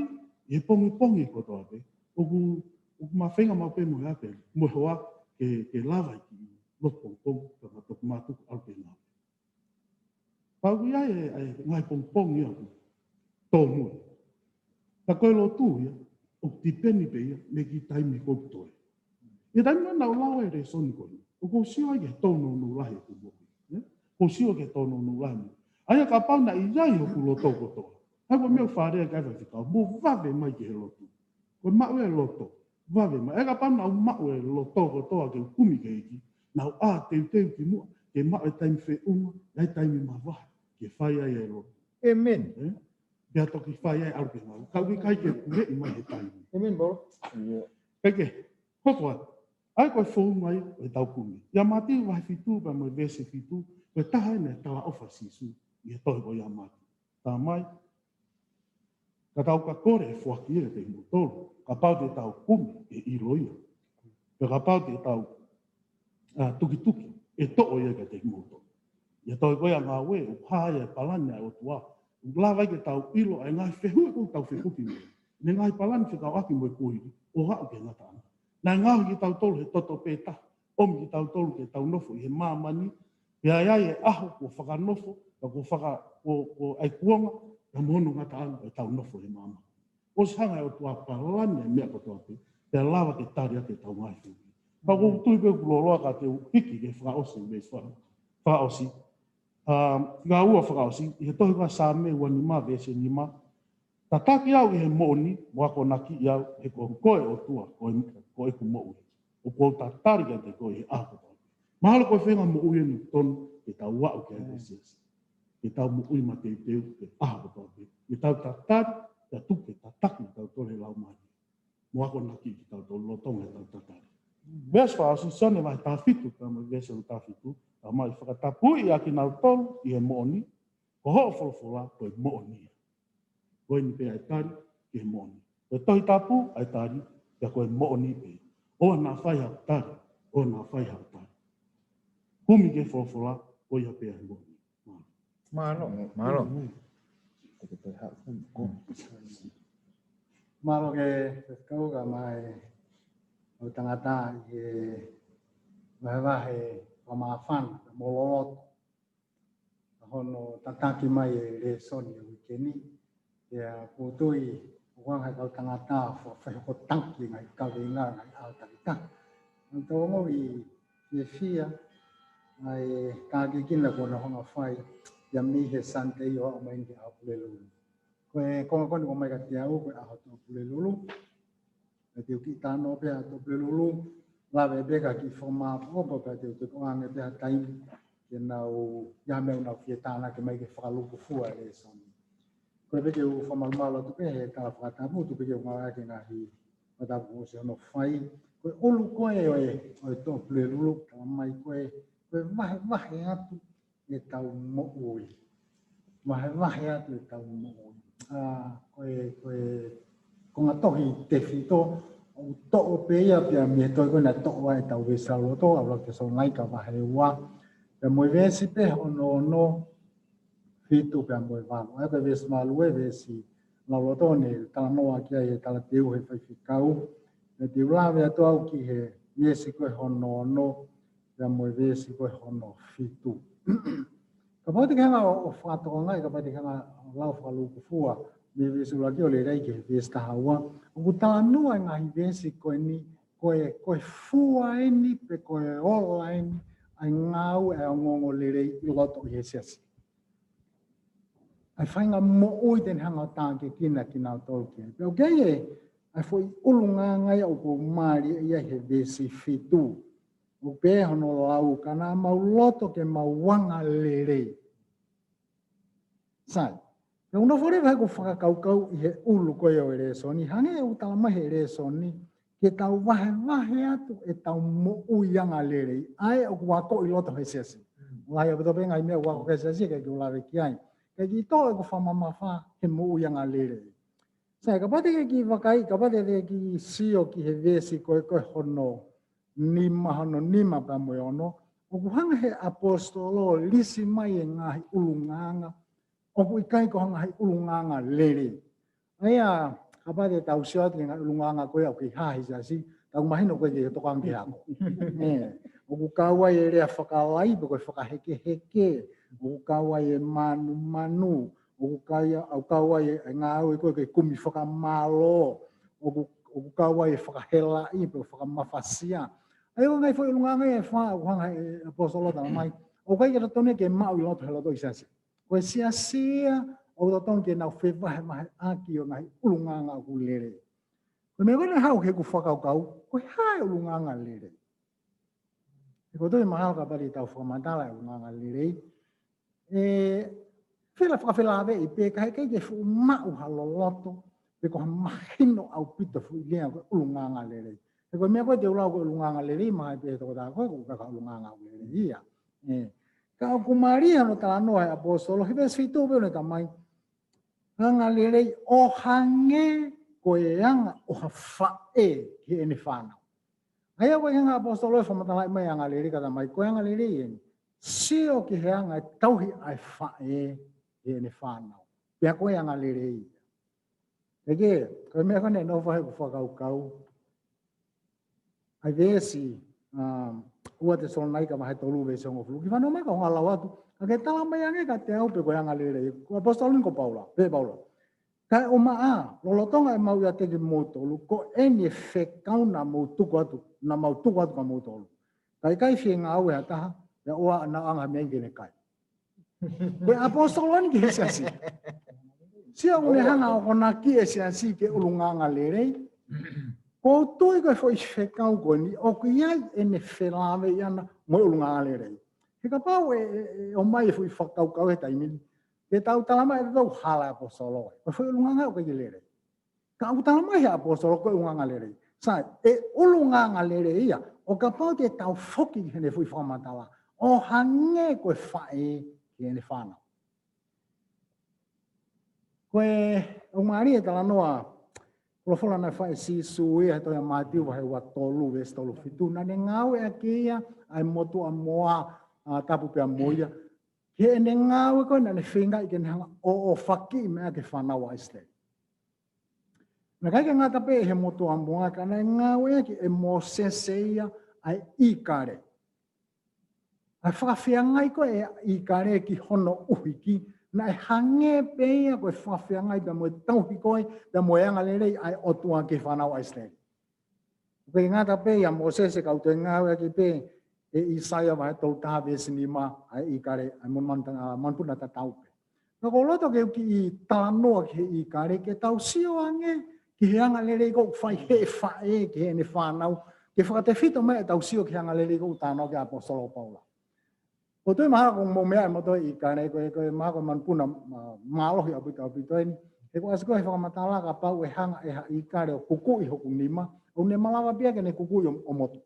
ʻi he pongipongi kotoa pē, ʻoku, ʻoku ma feinga maʻu pē mo e ʻapi, mo e hoa, ke, ke lava ki loto pongipongi, ka ma toki mātuku ʻalu pē ngāue. Pea ʻoku ʻi ai e, e ngaahi pongipongi ia ʻoku tōmui. Ka ko e lotu ia, ʻoku tipeni pē ia, mei he kiʻi taimi ko ē ʻoku toe. ʻI he taimi naʻa ku lau ai e lēsoni ko eni, ʻoku ou sio ai ki he tōnounou lahi ʻeku moʻui. ʻIo? ʻOku ou sio ki he tōnounou lahi mo. ʻA ia kapau naʻe ʻi ai hoku loto kotoa. ʻA ia ko e meʻa ʻoku fālea ki ai e faifekau, mou vave mai ki he lotu. Ko e maʻu e loto, vave mai. ʻA ia kapau naʻa ku maʻu e loto kotoa ke u kumi ki he ʻEiki, naʻa ku ʻā teuteu ki muʻa, ke maʻu e taimi feʻunga, ʻa e taimi mavahe, ke fai ai e lotu. ʻĒmeni. ʻE? Pea toki fai ai ʻalu ki he ngāue. Ka ʻoku ʻikai ke puleʻi mai he taimi. ʻĒmeni, bro. ʻIo. Pea ke, hoko atu. ʻA ia ko e founga ia ʻo ʻetau kumi. ʻIa Mātiu vahe fitu, pea mo e veesi fitu, ko e taha eni e talaʻofa ʻa Sīsū, ʻi he tohi ko ia ʻa Mātiu. Tala mai, ka tau ka kole ʻe foaki ia kiate kimoutolu, kapau te tau kumi ʻe ʻilo ia. Pea kapau te tau, ʻa, tukituki, ʻe toʻo ia kiate kimoutolu. ʻI he tohi ko ia ʻa Ngāue, ʻoku hā ai e palani ʻa e ʻOtua. ʻOku lava ai ke tau ʻilo ʻa e ngaahi fehuʻi ʻoku tau fekuki mo ia. ʻA e ngaahi palani fekauʻaki mo e kuohili, ʻo aʻu ki he ngataʻanga. Naʻe ngaohi kitautolu he toto pē taha, ʻomi kitautolu ke tau nofo ʻi he māmani, pea ʻi ai e ʻaho kuo fakanofo, ka kuo faka-, kuo, kuo ʻai kuonga, pea mo hono ngataʻanga ʻetau nofo he māmani. ʻOsi hanga ʻe he ʻOtua ʻo palani e meʻa kotoa pē, pea lava ke tali ʻaki ʻetau ngaahi fehuʻi. Ka ʻoku ou tui pē ʻoku loloa ka te u hiki ke fakaʻosi, veesi faka-, fakaʻosi. ʻA, fika ua fakaʻosi, ʻi he tohi ko ia ʻa Saame ua nima, veesi nima, Tataki au ʻi he moʻoni, mo akonakiʻi au, he ko koe ʻOtua, ko e, ko ʻeku moʻui. ʻOku ou tatali kiate koe ʻi he ʻaho kotoa. Mahalo ko e feinga moʻui eni ʻoku totonu ke tau aʻu ki ai, ʻe siasi. Ke tau moʻui mateuteu he ʻaho kotoa pē. Ke tau tatali, ke tuku ke tataki kitautolu ʻe he Laumālie. Mo akonakiʻi kitautolu lolotonga ʻetau tatali. Veesi fakaʻosi, Sione vahe taha fitu, pea mo e veesi taha fitu, tala mai, fakatapui ʻa kinautolu ʻi he moʻoni, ko hoʻo folofola ko e moʻoni ia. Ko eni pē ʻa e tali ki he moʻoni. Ko e Tohi Tapu ʻa e tali, pea ko e moʻoni pē. ʻOua naʻa fai haʻo tali, ʻoua naʻa fai haʻo tali. Kumi ki he folofola, ko ia pē ʻa e moʻoni. Mālō. Mālō. Mālō ke kau ka mai ʻo tangata ʻi he vahevahe ʻo māfana, mo loloto. Ka hono tataki mai e lēsoni ʻo e uike ni. Pea ʻoku ou tui, ʻoku anga e kau tangata ʻo fai hoko taki ngaahi kaveinga, ngaahi ʻaho takitaha. Naʻa tau ongoʻi fiefia, ʻa e tākiekina kuo nau hanga ʻo fai. ia mei he Sunday ʻo aʻu mai ki he ʻaho Pulelulu. Ko e konga ko eni ʻoku ʻomai kiate au, ko e ʻaho Toʻopulelulu. Pea te u kiʻi talanoa pē ʻa e Toʻopulelulu, lave pē ka kiʻi fakamāʻopoʻopo, pea te u toki ʻoange pē ha taimi ke nau, ʻi ai ha meʻa ʻoku nau fie tānaki mai ke fakalūkufua e lēsoni. Ko e pē ke u fakamalumalu atu pē he tala fakatapu, tuku pē ke u ngāueʻaki e ngaahi fakatapu kuo ʻosi hono fai. Ko e ʻulu ko ē ʻo e, ʻo e Toʻopulelulu, talamai ko e, ko e vahevahe atu ʻetau moʻui. Vahevahe atu ʻetau moʻui. ʻA, ko e, ko e, ko e ngaahi tohi tefito, ʻoku toʻo pē ia pea mei he tohi ko ē naʻe toʻo ai ʻetau veesi lauloto, ʻa e ʻuluaki Tesalonaika vahe ua. Pea mo e veesi pē hono ono, fitu pea mo e valu. ʻA ia ko e veesi valu ʻa e veesi lauloto naʻe talanoa ki ai e talateu he faifekau. Pea te u lave atu au ki he veesi ko ē hono ono, pea mo e veesi ko ē hono fitu. Kapau te ke hanga ʻo, ʻo fakatokangaʻi, kapau te ke hanga ʻo lau fakalūkufua mei he veesi ʻuluaki ʻo lelei ki he veesi taha ua, ʻoku talanoa e ngaahi veesi ko eni, ko e, ko e fua eni, pe ko e ola eni, ʻa e ngāue ʻa e ongoongolelei ʻi loto ʻi he siasi. ʻA e faʻahinga moʻui te ne hanga ʻo tākiekina kinautolu ki ai. Pea ʻoku ʻi ai e, ʻa e foʻi ʻulungaanga ia ʻoku mālie ia he veesi fitu. ʻOku pehē hono lau, ka naʻa mau loto ke mau angalelei. Sai. Pea ʻoku nofo leva he ʻoku fakakaukau ʻi he ʻulu ko ē ʻo e lēsoni. Hangē ʻoku talamai he lēsoni, ke tau vahevahe atu ʻetau moʻui angalelei. ʻA ē ʻoku ako ʻi loto he siasi. Lahi ʻaupito pē ngaahi meʻa ʻoku ako he siasi, ʻikai ke u lave ki ai. Ka kiʻi toʻo ʻeku fakamamafa he moʻui angalelei. Sai, kapau te ke kiʻi vakai, kapau te ke kiʻi sio ki he veesi ko ē, ko ē hono nima, hono nima pea mo e ono, ʻoku hanga he ʻaposetolo ʻo lisi mai e ngaahi ʻulungaanga ʻoku ʻikai ko ha ngaahi ʻulungaanga lelei. ʻA ia, kapau te tau sio atu ki he ngaahi ʻulungaanga ko ē ʻoku kei hā he siasi, tau mahino ko ē ke tokanga ki he ako. ʻE, ʻoku kau ai e lea fakalai, pe ko e fakahekeheke, ʻoku kau ai e manumanu, ʻoku kau ai, ʻoku kau ai e ngāue ko ē ke kumi fakamālō, ʻoku, ʻoku kau ai e fakahelaʻi, pe ko e fakamafasia. ʻA ia ko e ngaahi foʻi ʻulungaanga ʻe fā, ʻoku hanga he ʻaposetolo ʻo talamai, ʻoku ʻikai ke totonu ia ke maʻu ʻi loto he loto ʻi siasi. Ko e siasi ia ʻoku totonu ke nau fevahevaheʻaki ʻo e ngaahi ʻulungaanga ʻoku lelei. Ko e meʻa ko ē naʻe haʻu ki heʻeku fakakaukau, ko e hā e ʻulungaanga lelei? He ʻoku ou tui mahalo kapau te tau fakamatala e ʻulungaanga lelei, ʻe fela fakafelaveʻi pē, ka heʻikai ke fuʻu maʻu ha loloto, pe ko ha mahino ʻaupito foʻi lea ko e ʻulungaanga lelei. He ko e meʻa ko ē te u lau ko e ʻulungaanga lelei, mahalo pē he tokotaha ko ē ʻoku ʻikai ko ha ʻulungaanga ʻoku lelei ia. ʻE. Ka ʻoku mālie hono talanoa he ʻaposetolo, he veesi fitu pē ʻoku ne talamai, angalelei ʻo hangē ko e anga ʻo ha faʻē ki heʻene fānau. ʻA ia ko e anga ʻaposetolo ʻe fakamatalaʻi mai angalelei ka talamai, ko e angalelei eni, sio ki he anga e tauhi ʻa e faʻē ki heʻene fānau. Pea ko e angalelei ia. Pea ke, ko e meʻa ko ē naʻe nofo he ʻeku fakakaukau. ʻA e veesi, um, ua Tesalonaika vahe tolu veesi hongofulu. Kiʻi fanongo mai ka u hanga ʻo lau atu. Ka ke talamai ange kiate au pe ko e angalelei. Ko e ʻaposetolo eni ko Paula, pehē ʻe Paula. Kaeʻumaʻā, lolotonga ʻemau ʻiate kimoutolu, ko eni e fekau naʻa mou tuku atu, naʻa mau tuku atu kia moutolu. Ka ʻikai fie ngāue ha taha, pea ʻoua naʻa anga ha meʻa ke ne kai. Ko e ʻaposetolo eni ki he siasi. Sio ʻoku ne hanga ʻo akonakiʻi e siasi ki he ʻulungaanga lelei. ʻOku ou tui ko e foʻi fekau ko eni, ʻoku ʻi ai ʻene felāveʻi ʻana mo e ʻulungaanga lelei. He kapau ʻe, ʻe, ʻe ʻomai e foʻi fakakaukau he taimi ni, te tau talamai ʻe tautolu hala ʻaposetolo. Ko e foʻi ʻulungaanga ʻoku ʻikai ke lelei. Ka ʻoku talamai he ʻaposetolo ko e ʻulungaanga lelei. Sai, e ʻulungaanga lelei ia, ʻo kapau te tau foki ki heʻene foʻi fakamatala, ʻo hangē ko e faʻē ki heʻene fānau. Ko e, ʻoku mālie e talanoa, folofola naʻe fai ʻe Sīsū ia he tohi ʻa Mātiu vahe ua tolu, veesi tolu fitu, naʻa ne ngāueʻaki ia ʻa e motuʻa moa, ʻa, tapu pea mo ia. Ki heʻene ngāue ko ē naʻa ne feingaʻi ke ne hanga ʻo, ʻo fakiʻi mai ʻaki e fānau ʻa ʻIsileli. Naʻe ʻikai ke ngata pē he motuʻa moa ka naʻe ngāueʻaki ʻe Mōsese ia ʻa e ʻīkale. ʻA e fakafeangai ko ē ʻa e ʻīkale ki hono ʻuhiki, naʻe hangē pē ia ko e fakafeangai pea mo e tauhi ko ē, pea mo e angalelei ʻa e ʻOtua ki he fānau ʻa ʻIsileli. ʻOku ʻikai ngata pē ia Mōsese ka ʻoku toe ngāueʻaki pē ʻe ʻAisea vahe tolu taha veesi nima, ʻa e ʻikale, ʻa e manu-, manu-, ʻa, manupuna tatau pē. Ka ʻoku ou loto ke u kiʻi talanoa ki he ʻikale, ke tau sio ange ki he angalelei ʻoku fai ʻe he faʻē ki heʻene fānau, ke fakatefito mai ʻetau sio ki he angalelei ʻoku talanoa ki ai ʻa e ʻaposetolo ko Paula. ʻOku ou tui mahalo ʻoku mou meaʻi ʻe moutolu e ʻikale, ko e, ko e mahalo ko e manupuna, ʻa, mālohi ʻaupito ʻaupito eni. He ʻoku ʻasi ko ē he fakamatala kapau ʻe hanga ʻe ha ʻikale ʻo kukuʻi hoku nima, ʻoku ne malava pē ia ke ne kukuʻi ʻo, ʻo motu.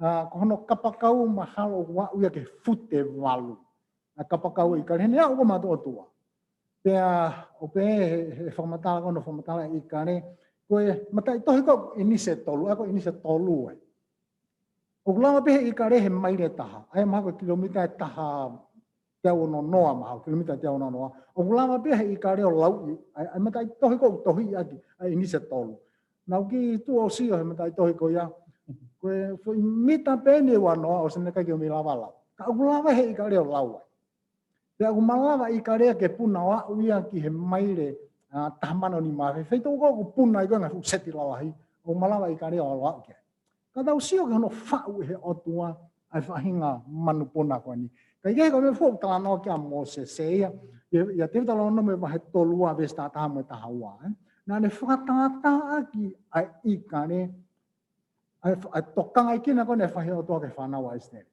ʻA, ko hono kapakau mahalo ʻoku aʻu ia ki he fute valu. ʻA e kapakau ʻo e ʻikale, he ne aʻu ko ē maʻa e ʻOtua. Pea, ʻoku pehē he, he fakamatala ko hono fakamatala ʻo e ʻikale, ko e mataʻitohi ko ē ʻinisi ʻe tolu, ʻa ia ko e ʻinisi ʻe tolu ē. ʻOku lava pē he ʻikale he maile ʻe taha, ʻa ia mahalo ko e kilomita ʻe taha teau ono noa mahalo, kilomita teau ono noa. ʻOku lava pē he ʻikale ʻo lauʻi, ʻa ia, ʻa ia mataʻitohi ko ē ʻoku tohiʻi ʻaki, ʻa ia ʻinisi ʻe tolu. Naʻa ku kiʻi tuʻu ʻo sio he mataʻitohi ko ia. Ko e foʻi mita pē eni ʻe ua noa, ʻosi ʻene ʻikai ke ʻomi lava lau. Ka ʻoku lava he ʻikale ʻo lau ai. Pea ʻoku malava e ʻikale ke puna ʻo aʻu ia ki he maile, ʻa, taha mano nima afe. Feituʻu ko ē ʻoku puna ai ko ē ngaahi fuʻu seti lalahi, ʻoku malava e ʻikale ʻo ʻalu aʻu ki ai. Ka tau sio ki hono faʻu ʻe he ʻOtua ʻa e faʻahinga manupuna ko eni. Ka ʻi he ko e meʻa foʻou talanoa ki ai ʻa Mōsese ia, ʻi he, ʻi he Teutalōnome vahe tolu ua veesi taha taha mo e taha ua, ē. Naʻa ne fakatātā ʻaki ʻa e ʻikale, ʻa e, ʻa e tokangaʻi kina ko ē naʻe fai ʻe he ʻOtua ki he fānau ʻa ʻIsileli.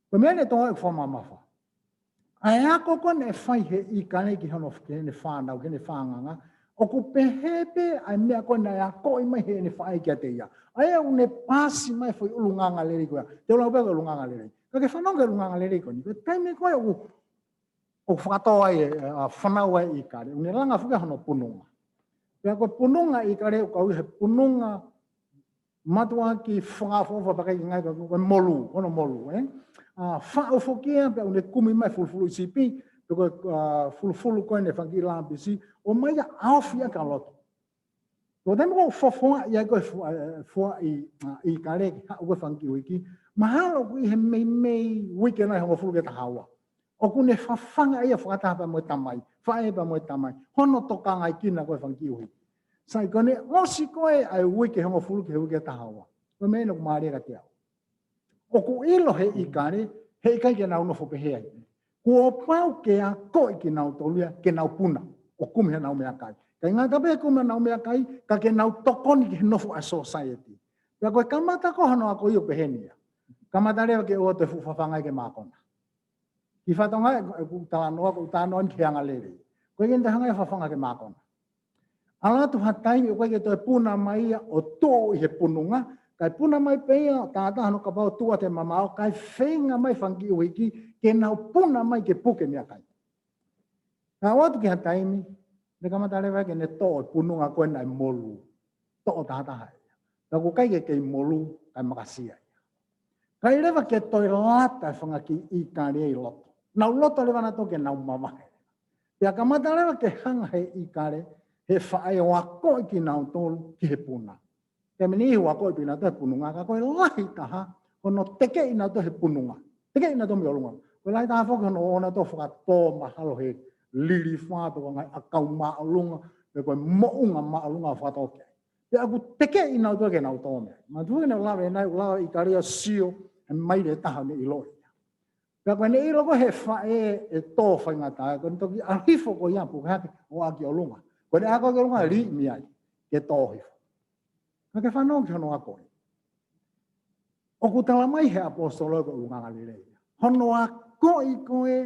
Ko e meʻa eni ʻoku tau fakamamafa. ʻA e ako ko ē naʻe fai ʻe he ʻikale ki hono, ki heʻene fānau, ki heʻene fānganga, ʻoku pehē pē ʻa e meʻa ko ē naʻe akoʻi mai ʻe heʻene faʻē kiate ia. ʻA ia ʻoku ne paasi mai e foʻi ʻulungaanga lelei ko ia. Te u lau pē ko e ʻulungaanga lelei. Ka ke fanongo ki he ʻulungaanga lelei ko eni. Ko e taimi ko ē ʻoku, ʻoku fakatō ai, ʻa, fanau ai e ʻikale. ʻOku ne langa foki hono pununga. Pea ko e pununga ʻo e ʻikale ʻoku kau ʻi he pununga mātuʻaki fakaʻofoʻofa pea ʻikai ke ngāueʻaki ko e molū, ko hono molū, ē? ʻA, faʻu foki ia, pea ʻoku ne kumi mai e fulufuluʻi sipi, pe ko e, ʻa, fulufulu ko ē ʻene fanga kiʻi lāpisi, ʻomai ia ʻo ʻaofi ʻaki ʻa loto. Ko e taimi ko ē ʻoku fofoaʻi ai ko ē fua-, ʻe, fuaʻi, ʻa, ʻikale ke haʻu ko ē fanga kiʻi uiki, mahalo ʻoku ʻi he meimei uike nai hongofulu ki he taha ua. ʻOku ne fafanga ia fakataha pea mo e tamai, faʻē pea mo e tamai. Hono tokangaʻi kina ko ē fanga kiʻi uiki. Sai, ko ʻene ʻosi ko ē ʻa e uike hongofulu ki he uike taha ua. Ko e meʻa eni ʻoku mālie kiate au. ʻOku ʻilo ʻe he ʻikale, heʻikai ke nau nofo pehē ai. Kuo pau ke akoʻi kinautolu ia, ke nau puna, ʻo kumi haʻanau meʻakai. ʻIkai ngata pē he kumi haʻanau meʻakai, ka ke nau tokoni ki he nofo ʻa e society. Pea ko e kamata ko ē hono ako ia ʻoku pehē ni ia. Kamata leva ke ʻoatu e fuʻu fafanga ia ki he mākona. Ki fatongia ē, ʻoku talanoa, ʻoku talanoa eni ki he angalelei. Ko e ʻikai ke ne toe hanga ia ʻo fafanga ki he mākona. ʻAlu atu ha taimi ʻoku ʻikai ke toe puna mai ia ʻo tuʻu ʻi he pununga, kae puna mai pē ia ʻo tātā hono kapau ʻo tuʻu atu e mamaʻo, kae feinga mai e fanga kiʻi uiki ke nau puna mai ke puke e meʻakai. Ka ʻalu atu ki ha taimi, ne kamata leva ke ne toʻo e pununga ko ē naʻe molū. Toʻo tahataha ia. Ka ʻoku ʻikai ke kei molū, kae makasia ia. ʻIkai leva ke toe lata e fanga kiʻi ʻikale ʻi loto. Nau loto leva nautolu ke nau mavahe. Pea kamata leva ke hanga ʻe he ʻikale, ʻe he faʻē ʻo akoʻi kinautolu ki he puna. Ke meni ʻi he akoʻi pē nautolu he pununga, ka ko e lahi taha, ko hono tekeʻi nautolu he pununga. Tekeʻi nautolu mei ʻolunga. Ko e lahi taha foki hono ō nautolu ʻo fakatō mahalo he lilifa pe ko e ngaahi ʻakau māʻolunga, pe ko e moʻunga māʻolunga ʻo fakatō ki ai. Pea ʻoku tekeʻi nautolu ke nau tō mei ai. Manatuʻi naʻe lava ʻe nai, lava e ʻikale ʻo sio, he maile ʻe taha ʻoku ne ʻiloʻi. Pea ko ʻene ʻilo ko ē ʻe he faʻē ʻe tō faingataʻa, ko ʻene toki ʻalu hifo ko ia ʻo puke hake ʻo aʻu ki ʻolunga. Ko ʻene aʻu ki ʻolunga ʻe liʻi mei ai, ke tō hifo. Ka ke fanongo ki hono akoʻi. ʻOku tala mai ʻe he ʻaposetolo ko e ʻulungaanga lelei. Hono akoʻi ko ē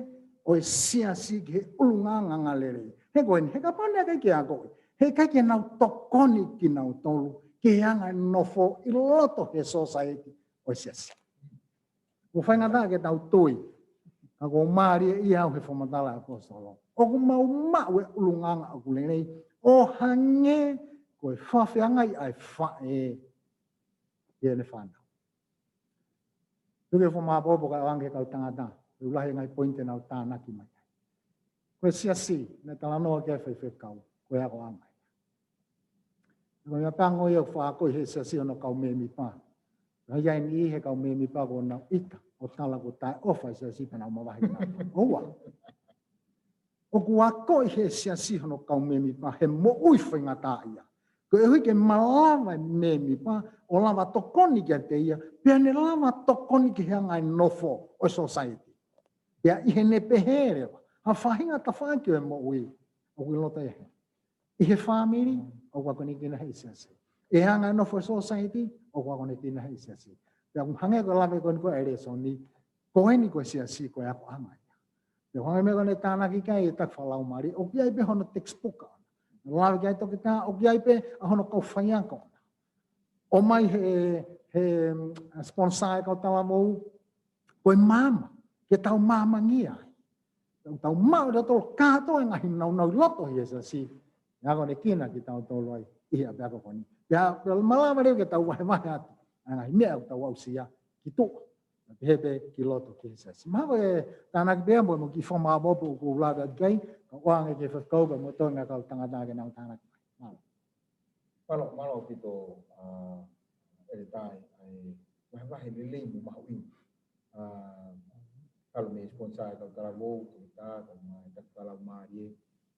ʻo e siasi ki he ʻulungaanga lelei. He ko eni, he kapau naʻe ʻikai ke akoʻi, heʻikai ke nau tokoni kinautolu ke anga e nofo ʻi loto he society ʻo e siasi. ʻOku faingataʻa ke tau tui, ka ʻoku mālie ia au he fakamatala ʻa e ʻaposetolo. ʻOku mau maʻu e ʻulungaanga ʻoku lelei, ʻo hangē ko e fakafeangai ʻa e faʻē ki heʻene fānau. Tuku ke u fakamāʻopoʻopo kae ʻoange ki he kau tangata, ʻoku lahi e ngaahi poini te nau tānaki mai. Ko e siasi, naʻe talanoa ki ai e faifekau, ko e akoʻanga. Ko e meʻa pango ia ʻoku faʻa akoʻi ʻe he siasi hono kau mēmipa. Ka ʻi ai e niʻihi he kau mēmipa ʻoku nau ʻita, ʻo tala ʻoku taʻeʻofa e siasi pea nau mavahe nau. ʻOua. ʻOku akoʻi ʻe he siasi hono kau mēmipa, he moʻui faingataʻaʻia. Koeʻuhi ke malava e mēmipa ʻo lava tokoni kiate ia, pea ne lava tokoni ki he anga e nofo ʻo e sōsaieti. Pea ʻi heʻene pehē leva, ha faʻahinga tafaʻaki ʻo e moʻui ʻoku ʻi loto ia he. ʻI he fāmili, ʻoku akonekina he siasi. ʻI he anga e nofo ʻo e sōsaieti, ʻoku akonekina he siasi. Pea ʻoku hangē ko e lave ko eni ko e lēsoni, ko eni ko e siasi, ko e akoʻanga ia. Pea ʻoku hangē ko ʻene tānaki ki ai e taki fakalaumālie, ʻoku ʻi ai pē hono textbook ʻana. Lave ki ai toketā, ʻoku ʻi ai pē ʻa hono kau faiako ʻana. ʻOmai he, he, mm, sponsor e kau talavou, ko e maama, ke tau maamangia ai. Tau, tau maʻu ʻe tautolu kātoa e ngaahi nāunau ʻi loto he siasi. ʻE akonekina kitautolu ai ʻi he ʻapiako ko eni. Pea, pea malava leva ke tau vahevahe atu ʻa e ngaahi meʻa ʻoku tau aʻusia ki tuʻa. Pea pehē pē ki loto ki he siasi. Mahalo ko e tānaki pē ia mo e kiʻi fakamāʻopoʻopo ʻoku ou lave atu ki ai, kae ʻoange ki he faifekau pea mo e toenga kau tangata ke nau tānaki mai. Mālō. Mālō, mālō ʻaupito, ʻa, ʻEletā, ʻa e vahevahe lelei mo mahuʻinga. ʻA, talu mei he sponsor e kau talavou, toketā, kae ʻumaʻā e taki fakalaumālie.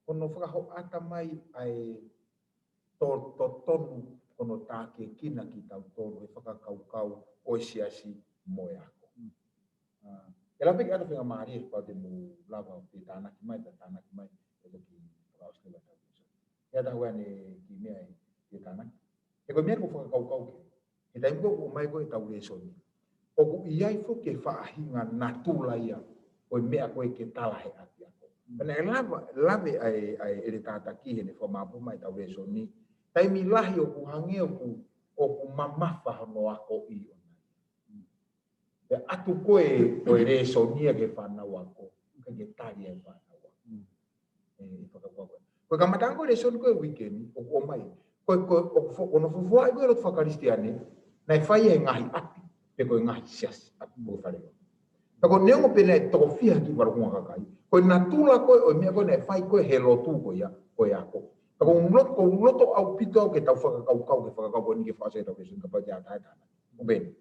Ko hono fakahoʻata mai ʻa e to-, totonu, ko hono tākiekina kitautolu he fakakaukau ʻo e siasi mo e ako. ʻA, ʻe lava pē ke ʻoatu e faingamālie kapau te mou lava ʻo pē tānaki mai, pea tānaki mai, ʻe toki fakaʻosi leva ʻetau lēsoni. ʻE ʻatā ʻa e kiʻi meʻa ʻi he tānaki. He ko e meʻa ʻoku ou fakakaukau ki ai, he taimi ko ē ʻoku ʻomai ko ē ʻetau lēsoni, ʻoku ʻi ai foki e faʻahinga natula ia ʻo e meʻa ko ē ke tala he ʻapiako. Pea naʻe lava, lave ʻa e, ʻa e ʻEletā Taki heʻene fakamāʻopoʻopo mai ʻetau lēsoni, taimi lahi ʻoku hangē ʻoku, ʻoku mamafa hono akoʻi ʻona. Pea ʻatu ko ē, ko e lēsoni ia ki he fānau ako, ʻikai ke tali ʻe he fānau ako. ʻE, ʻe fakakaukau. Ko e kamataʻanga ko e lēsoni ko e uike ni, ʻoku ʻomai. Ko e, ko e, ʻoku fo-, ʻoku fuofua ʻi ko e lotu fakakalisitiane, naʻe fai ʻe he ngaahi ʻapi, pe ko e ngaahi siasi, ʻapi mo e fale. Ka ko e neongo pē naʻe toko fiha ki he valu kunga kakai. Ko e natula ko ē, ʻo e meʻa ko ē naʻe fai ko ē he lotu ko ia, ko e ako. Ka ʻoku ou loto, ʻoku ou loto ʻaupito au ke tau fakakaukau, ke fakakaukau ni ke fakaʻosi ʻetau lēsoni kapau te ta ʻatā ʻe tānaki. ʻO pehē ni.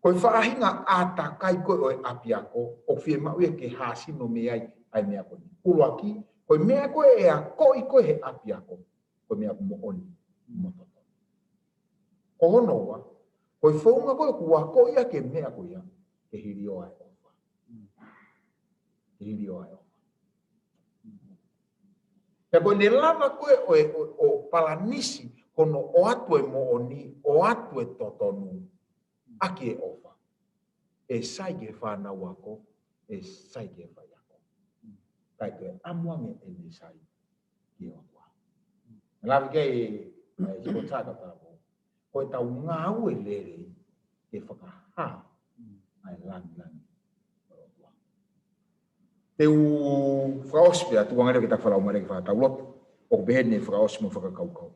Ko e faʻahinga ʻātakai ko ē ʻo e ʻapiako, ʻoku fiemaʻu ia ke hāsino mei ai ʻa e meʻa ko eni. ʻUluaki, ko e meʻa ko ē ʻe akoʻi ko ē he ʻapiako, ko e meʻa ʻoku moʻoni mo totonu. Ko hono ua, ko e founga ko ē ʻoku akoʻi ʻaki e meʻa ko ia, ke hilio ʻa e ʻofa. Ke hilio ʻa e ʻofa. Pea ko ʻene lava ko ē ʻo, ʻo, ʻo palanisi, ko hono ʻoatu e moʻoni, ʻoatu e totonu, ʻaki e ʻofa. ʻE sai ki he fānau ako, ʻe sai ki he faiako. Kae toe ʻamu ange ʻene sai ki he ʻOtua. Lave ki ai e, e sponsor e kau talavou. Ko ʻetau ngāue lelei ke fakahā ʻa e lāngilangi ʻo e ʻOtua. Te u fakaʻosi pē atu, ʻoange leva ke ta fakalaumālie ke fakatau lotu. ʻOku pehē ni e fakaʻosi mo e fakakaukau.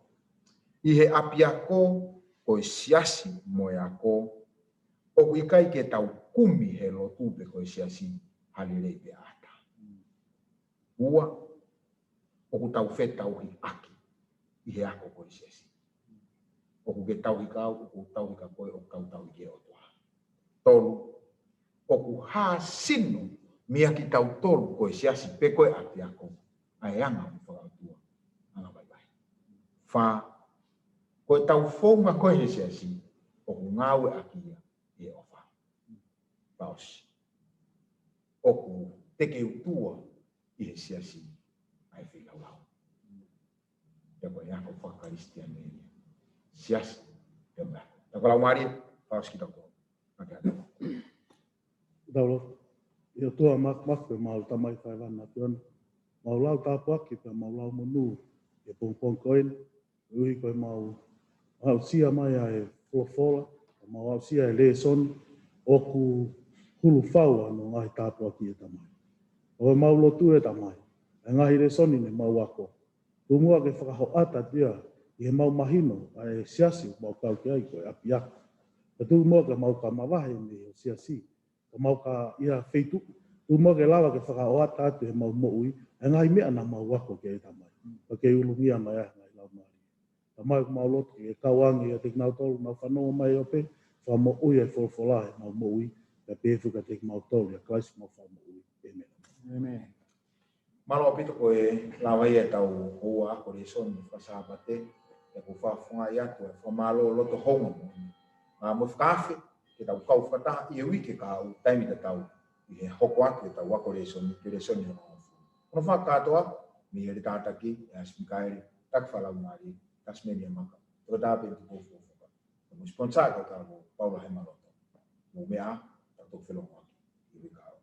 ʻI he ʻapiako, ko e siasi mo e ako, ʻoku ʻikai ke tau kumi he lotu pe ko e siasi ha lelei pe ʻata. Ua, ʻoku tau fetauhiʻaki ʻi he ako ko e siasi. ʻOku ke tauhi kia au, ʻoku ou tauhi kia koe, ʻoku tau tauhi ki he ʻOtua. Tolu, ʻoku hāsino meiate kitautolu ko e siasi pe ko e ʻapiako, ʻa e anga mo fakaʻotua, anga vaivai. Fā, ko ʻetau founga ko ē he siasi, ʻoku ngāueʻaki ia ʻe he ʻofa. Fakaʻosi. ʻOku tekeutua ʻi he siasi ʻa e feilaulau. Pea ko e ako fakakalisitiane ia. Siasi, pea mo e ako. Pea ko e laumālie, fakaʻosi kitautolu. Mālō. Tau lotu. ʻE ʻOtua māfimafi, ʻemau Tamai fakahēvani ʻAfiona. Mau lau tāpuaki, pea mau lau monū, ʻi he pongipongi ko eni, koeʻuhi ko ʻemau aʻusia mai ʻa e folofola, ʻemau aʻusia e lēsoni, ʻoku hulu fau hono ngaahi tāpuaki ʻe Tamai. ʻOku mau lotu ʻe Tamai, ʻa e ngaahi lēsoni ne mau ako. Tuku muʻa ke fakahoʻata atu ia, ʻi heʻemau mahino, ʻa e siasi ʻoku mau kau ki ai ko e ʻapiako. Pea tuku muʻa ke mau ka mavahe mei he siasi, ka mau ka ʻi ha feituʻu. Tuku muʻa ke lava ke fakahoʻata atu heʻemau moʻui, ʻa e ngaahi meʻa naʻa mau ako ki ai Tamai. Pea ke ulungia mai ʻa e ngaahi laumālie. Tamai ʻoku mau lotu ke ke kau ange ʻiate kinautolu, nau fanongo mai ʻo pē, fakamoʻui ʻa e folofola heʻemau moʻui, pea pehē foki kiate kimautolu, ʻia Kalaisi homau Fakamoʻui. ʻĒmeni. ʻĒmeni. Mālō ʻaupito ko e lava ia ʻetau houa ako lēsoni fakasāpate. ʻOku ou fakafofongaʻi atu ʻa e fakamālō loto houngaʻia mo e fakaafe ke tau kau fakataha ʻi he uike kahaʻu taimi tatau ʻi he hoko atu ʻetau ako lēsoni, ko e lēsoni hono hongofulu. Ko hono fakakātoa, mei he Heletā Taki, ʻa Sipika Mikaele Takifalaumālie, Tasimenia Maka, Toketā Peni Tupou Fukofuka. Ko e sponsor ko e kau Paula Hemaloto. Mou meʻa, tau toki felongoaki ʻi he uike kahaʻu.